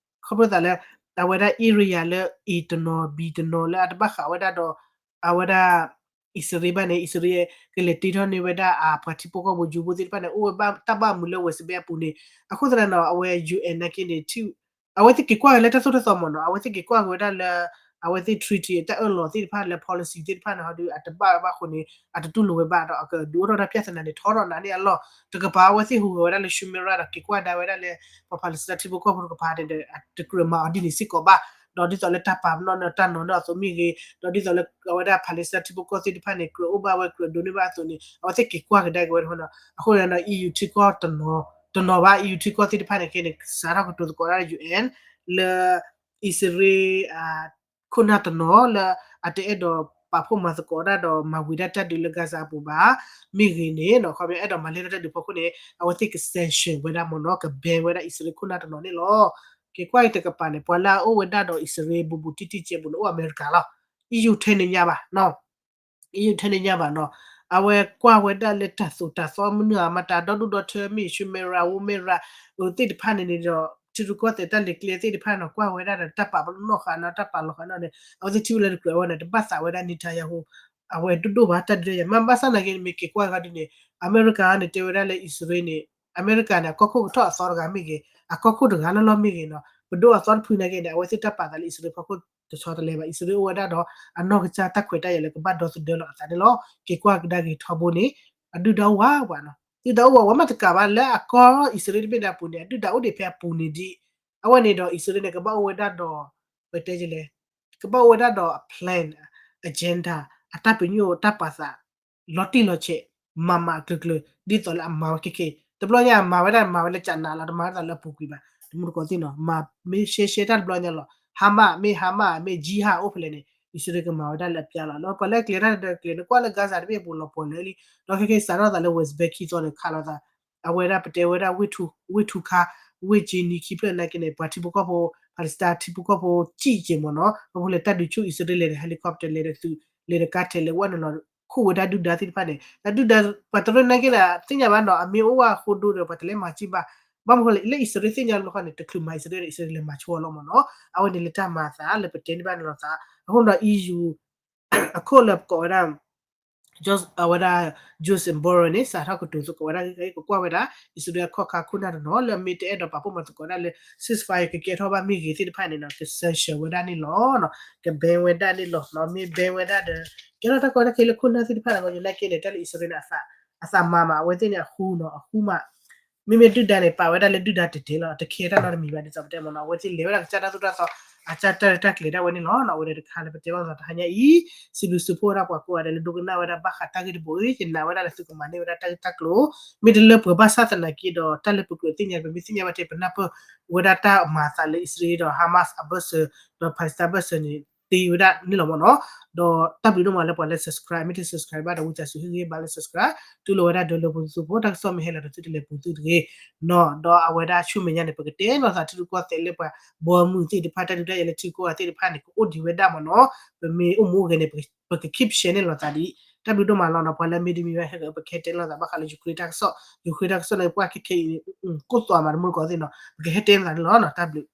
ခီဖျိသးလၢ အဝဲဒၣ် area လၢ A တနီၤ B တနီၤလၢအတဘၣ်ဃးဝဲဒၣ်ဒီး အဝဲဒၣ် အံၣ်စရ့လးဘၣ်န့ၣ် အံၣ်စရ့လးကလဲၤတ့ထီၣ်န့ၢ်ဝဲဒၣ်အပှၤထံဖိကီၢ်ဖိ Jew ဖိသ့ၣ်တဖၣ်န့ၣ် အိၣ်ဝဲတၢ်ဘၣ်မူလၢ West Bank အပူၤန့ၣ် အဃိသတးဒီး အဝဲ ယူၣ်အဲၣ် နာ်က့န့ၣ် အဝဲသ့ၣ်က့ၤကွၢ်က့ၤလၢတၢ်သိၣ်တၢ်သီမ့ၢ်နီၤ အဝဲသ့ၣ်က့ၤကွၢ်က့ၤဝဲဒၣ်လၢ အဝဲသ့ၣ် treaty အတၢ်အၢၣ်လီၤသ့ၣ်တဖၣ်လၢ policy သ့ၣ်တဖၣ်န့ၣ် ဟီဒုး အတဘၣ်ဘၣ်အဃိန့ၣ် အတတူၢ်လိာ်ဝဲဘၣ်ဒီး အကဒုးအိၣ်ထီၣ်ဝဲဒၣ် ပြဿနာ န့ၣ် ထီထီၣ်နးန့ၣ်အလီၢ် တကပၤ အဝဲသ့ၣ်ဟူးဂဲၤဝဲဒၣ်လၢ Shumeira ဒီး က့ၤကွၢ်ကဒါဝဲဒၣ်လၢ ပှၤ Palestine ထံဖိကီၢ်ဖိတကပၤန့ၣ်ဒီး တကြၢးမၤအီၤဒ်န့ၣ်စ့ၢ်ကီးဘၣ် ဒီးဒ်သိးလၢတၢ်ပာ်ပနီၣ်န့ၢ်တၢ်နီၤန့ၢ်အသိးမ့ၢ်ဂ့ၤ ဒီးဒ်သိးလၢအဝဲဒၣ် Palestine ထံဖိကီၢ်ဖိသ့ၣ်တဖၣ်န့ၣ် ကြၢးအိၣ်ဘၣ်ဝဲ ကြၢးဒိးန့ၢ်ဘၣ်အသိးန့ၣ် အဝဲသ့ၣ်က့ၤကွၢ်ကဒါက့ၤဝဲဒၣ် အဃိန့ၣ်ဒီး EU ထံကီၢ်တနီၤ တနီၤဘၣ် EU ထံကီၢ်သ့ၣ်တဖၣ်န့ၣ်က့န့ၣ် စးထီၣ်ကတိၤသကိးဒၣ် ယူၣ်အဲၣ် လၢ အံၣ်စရ့လး ခိၣ်နၢ်တနီၤလၢ အတအဲၣ်ဒိးပာ်ဖှိၣ်မၤသကိးတၢ်ဒီးမၤဝံၤဒၣ်တၢ်ဒုးလၢ Gaza အပူၤဘၣ် မ့ၢ်ဂ့ၤန့ၣ် ခီပညီအဲၣ်ဒိးမၤလဲၢ်ထီၣ်တၢ်ဒုးဖီခိၣ်န့ၣ် အဝဲသ့ၣ်က sanction ဝဲဒၣ်မ့ၢ်နီၤ က ban ဝဲဒၣ်အံၣ်စရ့လးခိၣ်နၢ်တနီၤန့ၣ်လီၤ. က့ၤကွၢ်အံၤတကပၤန့ၣ် ပှၤလၢအအိၣ်ဝဲဒၣ်ဒီးအံၣ်စရ့လးဘူးဘူးတံၢ်တံၢ်စဲးဘူးန့ၣ် အိၣ်အမဲရကၤလီၤ. EU ထဲန့ၣ်ညါဘၣ် EU ထဲန့ၣ်ညါဘၣ်နီၤ အဝဲကွၢ်ဝဲဒၣ်လၢတၢ်သိၣ်တၢ်သီမနုၤအမတၤ ဒီဒူၣ်ဒီထၢမ့ၢ် Shumeira ဝဲ Shumeira သ့ၣ်တဖၣ်န့ၣ်န့ၣ်ဒီး ထံရူၢ်ကီၢ်သဲးတၢ်လဲၤကျဲသ့ၣ်တဖၣ်န့ၣ် ကွၢ်ဝဲဒၣ်ဒီးတၢ်ပာ်ပနီၣ်ဃာ်နီၤ တၢ်ပာ်လီၤဃာ်နီၤန့ၣ် အဝဲသ့ၣ်ထံၣ်ဝဲလၢတကြၢးဝဲန့ၣ် တဘၣ်သးဝဲဒၣ် Netanyahu အဝဲဒိၣ်ဒိၣ်ဘၣ်တၢ်ဒုးတၢ်ယၤ မ့ၢ်ဘၣ်ဆၣ်သနာ်က့န့ၣ် မ့ၢ်က့ၤကွၢ်ကဒါဒ်န့ၣ် အမဲရကၤန့ၣ် တဲဝဲဒၣ်လၢအံၣ်စရ့လးန့ၣ် အမဲရကၤန့ၣ် အကီၢ်ခိၣ်ကထီၣ်အသီတဂၤမ့ၢ်ဂ့ၤ အကီၢ်ခိၣ်တဂၤလီၤလီၤမ့ၢ်ဂ့ၤနီၤ ပဒိၣ်အသီတဖုနာ်က့န့ၣ် အဝဲသ့ၣ်တၢ်ပာ်သးလၢအံၣ်စရ့လးဖီခိၣ်တဆီတလဲဘၣ် အံၣ်စရ့လးအိၣ်ဝဲဒၣ်ဒီး အနီၢ်ကစၢ်တၢ်ခွဲးတၢ်ယာ်လၢကဘၣ်ဒီသဒၢလီၤအသးန့ၣ်လီၤ. က့ၤကွၢ်ကဒါက့ၤထီဘိန့ၣ် အဒုၣ်ဒါအိၣ်ဝဲဝဲနီၤ ဒုၣ်ဒါအိၣ်ဝဲဝဲမ့ၢ်တကးဘၣ်လၢအကီၢ်အံၣ်စရ့လးတဘ့ၣ်ဒီးအပူၤန့ၣ် အဒုၣ်ဒါအိၣ်ဒံးဖဲအပူၤန့ၣ်ဒ် အဝဲန့ၣ်ဒီးအံၣ်စရ့လးန့ၣ် ကဘၣ်အိၣ်ဝဲဒၣ်ဒီး ပတဲလဲၣ် ကဘၣ်အိၣ်ဝဲဒၣ်ဒီးအ plan agenda အတၢ်ပညိၣ်တၢ်ပာ်သး လီၤတံၢ်လီၤဆဲး မၤမၤအကျၢၤကျၢၤ ဒ်သိးလၢအမၤဝဲခဲခဲ တဘျီညါအမၤဝဲဒၣ်မၤဝဲလၢကနးလီၤ တမၤဝဲဒၣ်လၢအပူၤကွံာ်ဘၣ် တမူတကိးသ့ၣ်နီၤ မၤမ့ၢ်ရှဲရှဲတၢ်တဘျီညါလီၤ Hamas မ့ၢ် Hamas မ့ၢ် jihad အိၣ်ဖဲလဲၣ်န့ၣ် အံၣ်စရ့လးကမၤဝဲဒၣ်လၢအပျါလီၤ ဒီးပှၤလၢအကျဲၤတၢ်ဒီးကျဲၤလၢကွၢ်လၢ Gaza တဘ့ၣ်အပူၤလီၤပှီၢ်လၢလံ ဒီးခဲခဲစးထီၣ်သးလၢ West Bank ခံသီန့ၣ်ခးလိာ်သး အဝဲဒၣ်ပတဲဝဲဒၣ် ဝ့ၢ်ထူခါ ဝ့ၢ်ကၠ့နံခံဖျၢၣ်နာ်က့န့ၣ် ပှၤထံဖိကီၢ်ဖိ Palestine ထံဖိကီၢ်ဖိစံၣ်က့ၤမ့ၢ်နီၤ ခီဖျိလၢတၢ်ဒုးဆူၣ်အံၣ်စရ့လးလဲၤဒီး helicopter လဲၤဒီးသုး လဲၤဒီးကါထဲးလဲၤဝဲန့ၣ်လီၤ ခိၣ်ဝဲဒၣ်ဒုၣ်ဒါသ့ၣ်တဖၣ်န့ၣ် တၢ်ဒုၣ်ဒါ ပှၤတရၢနာ်က့ဒီး သ့ၣ်ညါဘၣ်နီၤ အမ့ၢ်အိၣ်ဝဲအဃိဒိဒီး ပှၤတလဲၤမၤစံၣ်ဘၣ် ဘၣ်မနုၤဃိလဲၣ် လၢအံၣ်စရ့လးသ့ၣ်ညါလီၤဃီန့ၣ် တချုးမၤအံၣ်စရ့လးဒီး အံၣ်စရ့လးလဲၤမၤဆိလီၤမ့ၢ်နီၤ အဝဲန့ၣ်လၢတၢ်မၤအသးလၢပတဲန့ၢ်ဘၣ်န့ၣ်လီၤသး အဃိဒီး EU အခိၣ်လၢပကိးဝဲဒၣ် အဝဲဒၣ် Josep Borrell န့ၣ် စးထီၣ်ကတိၤသကိးဝဲဒၣ် ကကွၢ်ဝဲဒၣ် အံၣ်စရ့လးခီၣ်ခါခိၣ်နၢ်တနီၤ လၢအမ့ၢ်တအဲၣ်ဒိးပာ်ဖှိၣ်မၤသကိးဒၣ်လၢ ceasefire ကကဲထီၣ်ဘၣ်မ့ၢ်ဂ့ၤသ့ၣ်တဖၣ်န့ၣ်နီၤ က sanction ဝဲဒၣ်န့ၣ်လီၤ က ban ဝဲဒၣ်န့ၣ်လီၤ မ့ၢ် ban ဝဲဒၣ်ဒီး ကဲထီၣ်တၢ်ကီတၢ်ခဲလၢခိၣ်နၢ်သ့ၣ်တဖၣ်န့ၣ် နာ်က့န့ၣ် တၢ်လၢအံၣ်စရ့လးန့ၣ် အသးမၤမး အဝဲသ့ၣ်န့ၣ် အဃူနီၤ အဃူမး မ့မ့ၢ်ဒုၣ်ဒါန့ၣ် ပာ်ဝဲဒၣ်လၢဒုၣ်ဒါတတဲာ်လီၤ တခဲတၢ်နီတမံၤဘၣ် ဒ်သိးပတဲမ့ၢ်နီၤ အဝဲသ့ၣ်လဲၤဝဲဒၣ်ကစၢ်တၢ်သိၣ်တၢ်သီ အကစၢ်တၢ်ရဲၣ်တၢ်ကျဲၤဒၣ်ဝဲန့ၣ်လီၤ အဝဲဒၣ်တခါလၢပတဲဘၣ်သးတဟါညါအံၤ စံးဘျုးစံးဖှိၣ်ဝဲဒၣ်ပှၤကိးဂၤဒဲးလၢဒိကနၣ်ဝဲဒၣ်ဘၣ်ဃးတၢ်ဂ့ၢ်တဘိအံၤ ယနာ်ဝဲဒၣ်လၢသုကမၤန့ၢ်ဝဲဒၣ်တၢ်ဂ့ၢ်တၢ်ကျိၤ မ့ၢ်တလၢပှဲၤဘၣ်ဆၣ်သနာ်က့ဒီး တၢ်လၢပကြၢးသ့ၣ်ညါ ပမ့ၢ်သ့ၣ်ညါဘၣ်ထဲ ပနၢ်ပၢၢ်ဝဲဒၣ်တၢ်မၤအသးလၢအံၣ်စရ့လးဒီး Hamas အဘၢၣ်စၢၤ ဒီး Palestine ဘၢၣ်စၢၤန့ၣ် သ့ဝဲဒၣ်န့ၣ်လီၤမ့ၢ်နီၤ ဒီးတၢ်ဘျုးဒိၣ်မးလၢပှၤလၢ subscribe မ့ၢ်တ subscribe ဘၣ်ဒီး ဝံသးစူၤဟ့ၣ်ဂံၢ်ဘါလၢ subscribe တူၢ်လိာ်ဝဲဒၣ်ဒီးလၢပူၤသုဖိ တၢ်ကစီၣ်မ့ၢ်ဟဲလီၤဒီးသုတလဲၤပူၤသုတဂ့ၤနီၤ ဒီးအဝဲဒၣ်ဆူမဲာ်ညါန့ၣ် ပကတဲလိာ်သးထံရူၢ်ကီၢ်သဲးလၢပှၤဘီမုၢ်သ့ၣ်တဖၣ် တၢ်ဒုးတၢ်ယၤလၢထံကီၢ်သ့ၣ်တဖၣ်န့ၣ် ကအိၣ်ဒံးဝဲဒၣ်မ့ၢ်နီၤ ပမ့ၢ်အိၣ်မူအိၣ်ဂဲၤန့ၣ် ပက keep share န့ၢ်လိာ်သးဒ်အံၤ တၢ်ဘျုးဒိၣ်မးလီၤနီၤ ပှၤလၢမ့ၢ်တမံၤဘၣ် ဟဲက့ၤပကဟဲတဲလိာ်သးဘၣ်ဃးလၢ Ukraine တၢ်ကစီၣ် Ukraine တၢ်ကစီၣ်န့ၣ် ပှၤခဲခဲအံၤ ကိၣ်သွးမးတမူတကိးသ့ၣ်နီၤ ပကဟဲတဲလိာ်သးန့ၣ်လီၤနီၤ တၢ်ဘျုး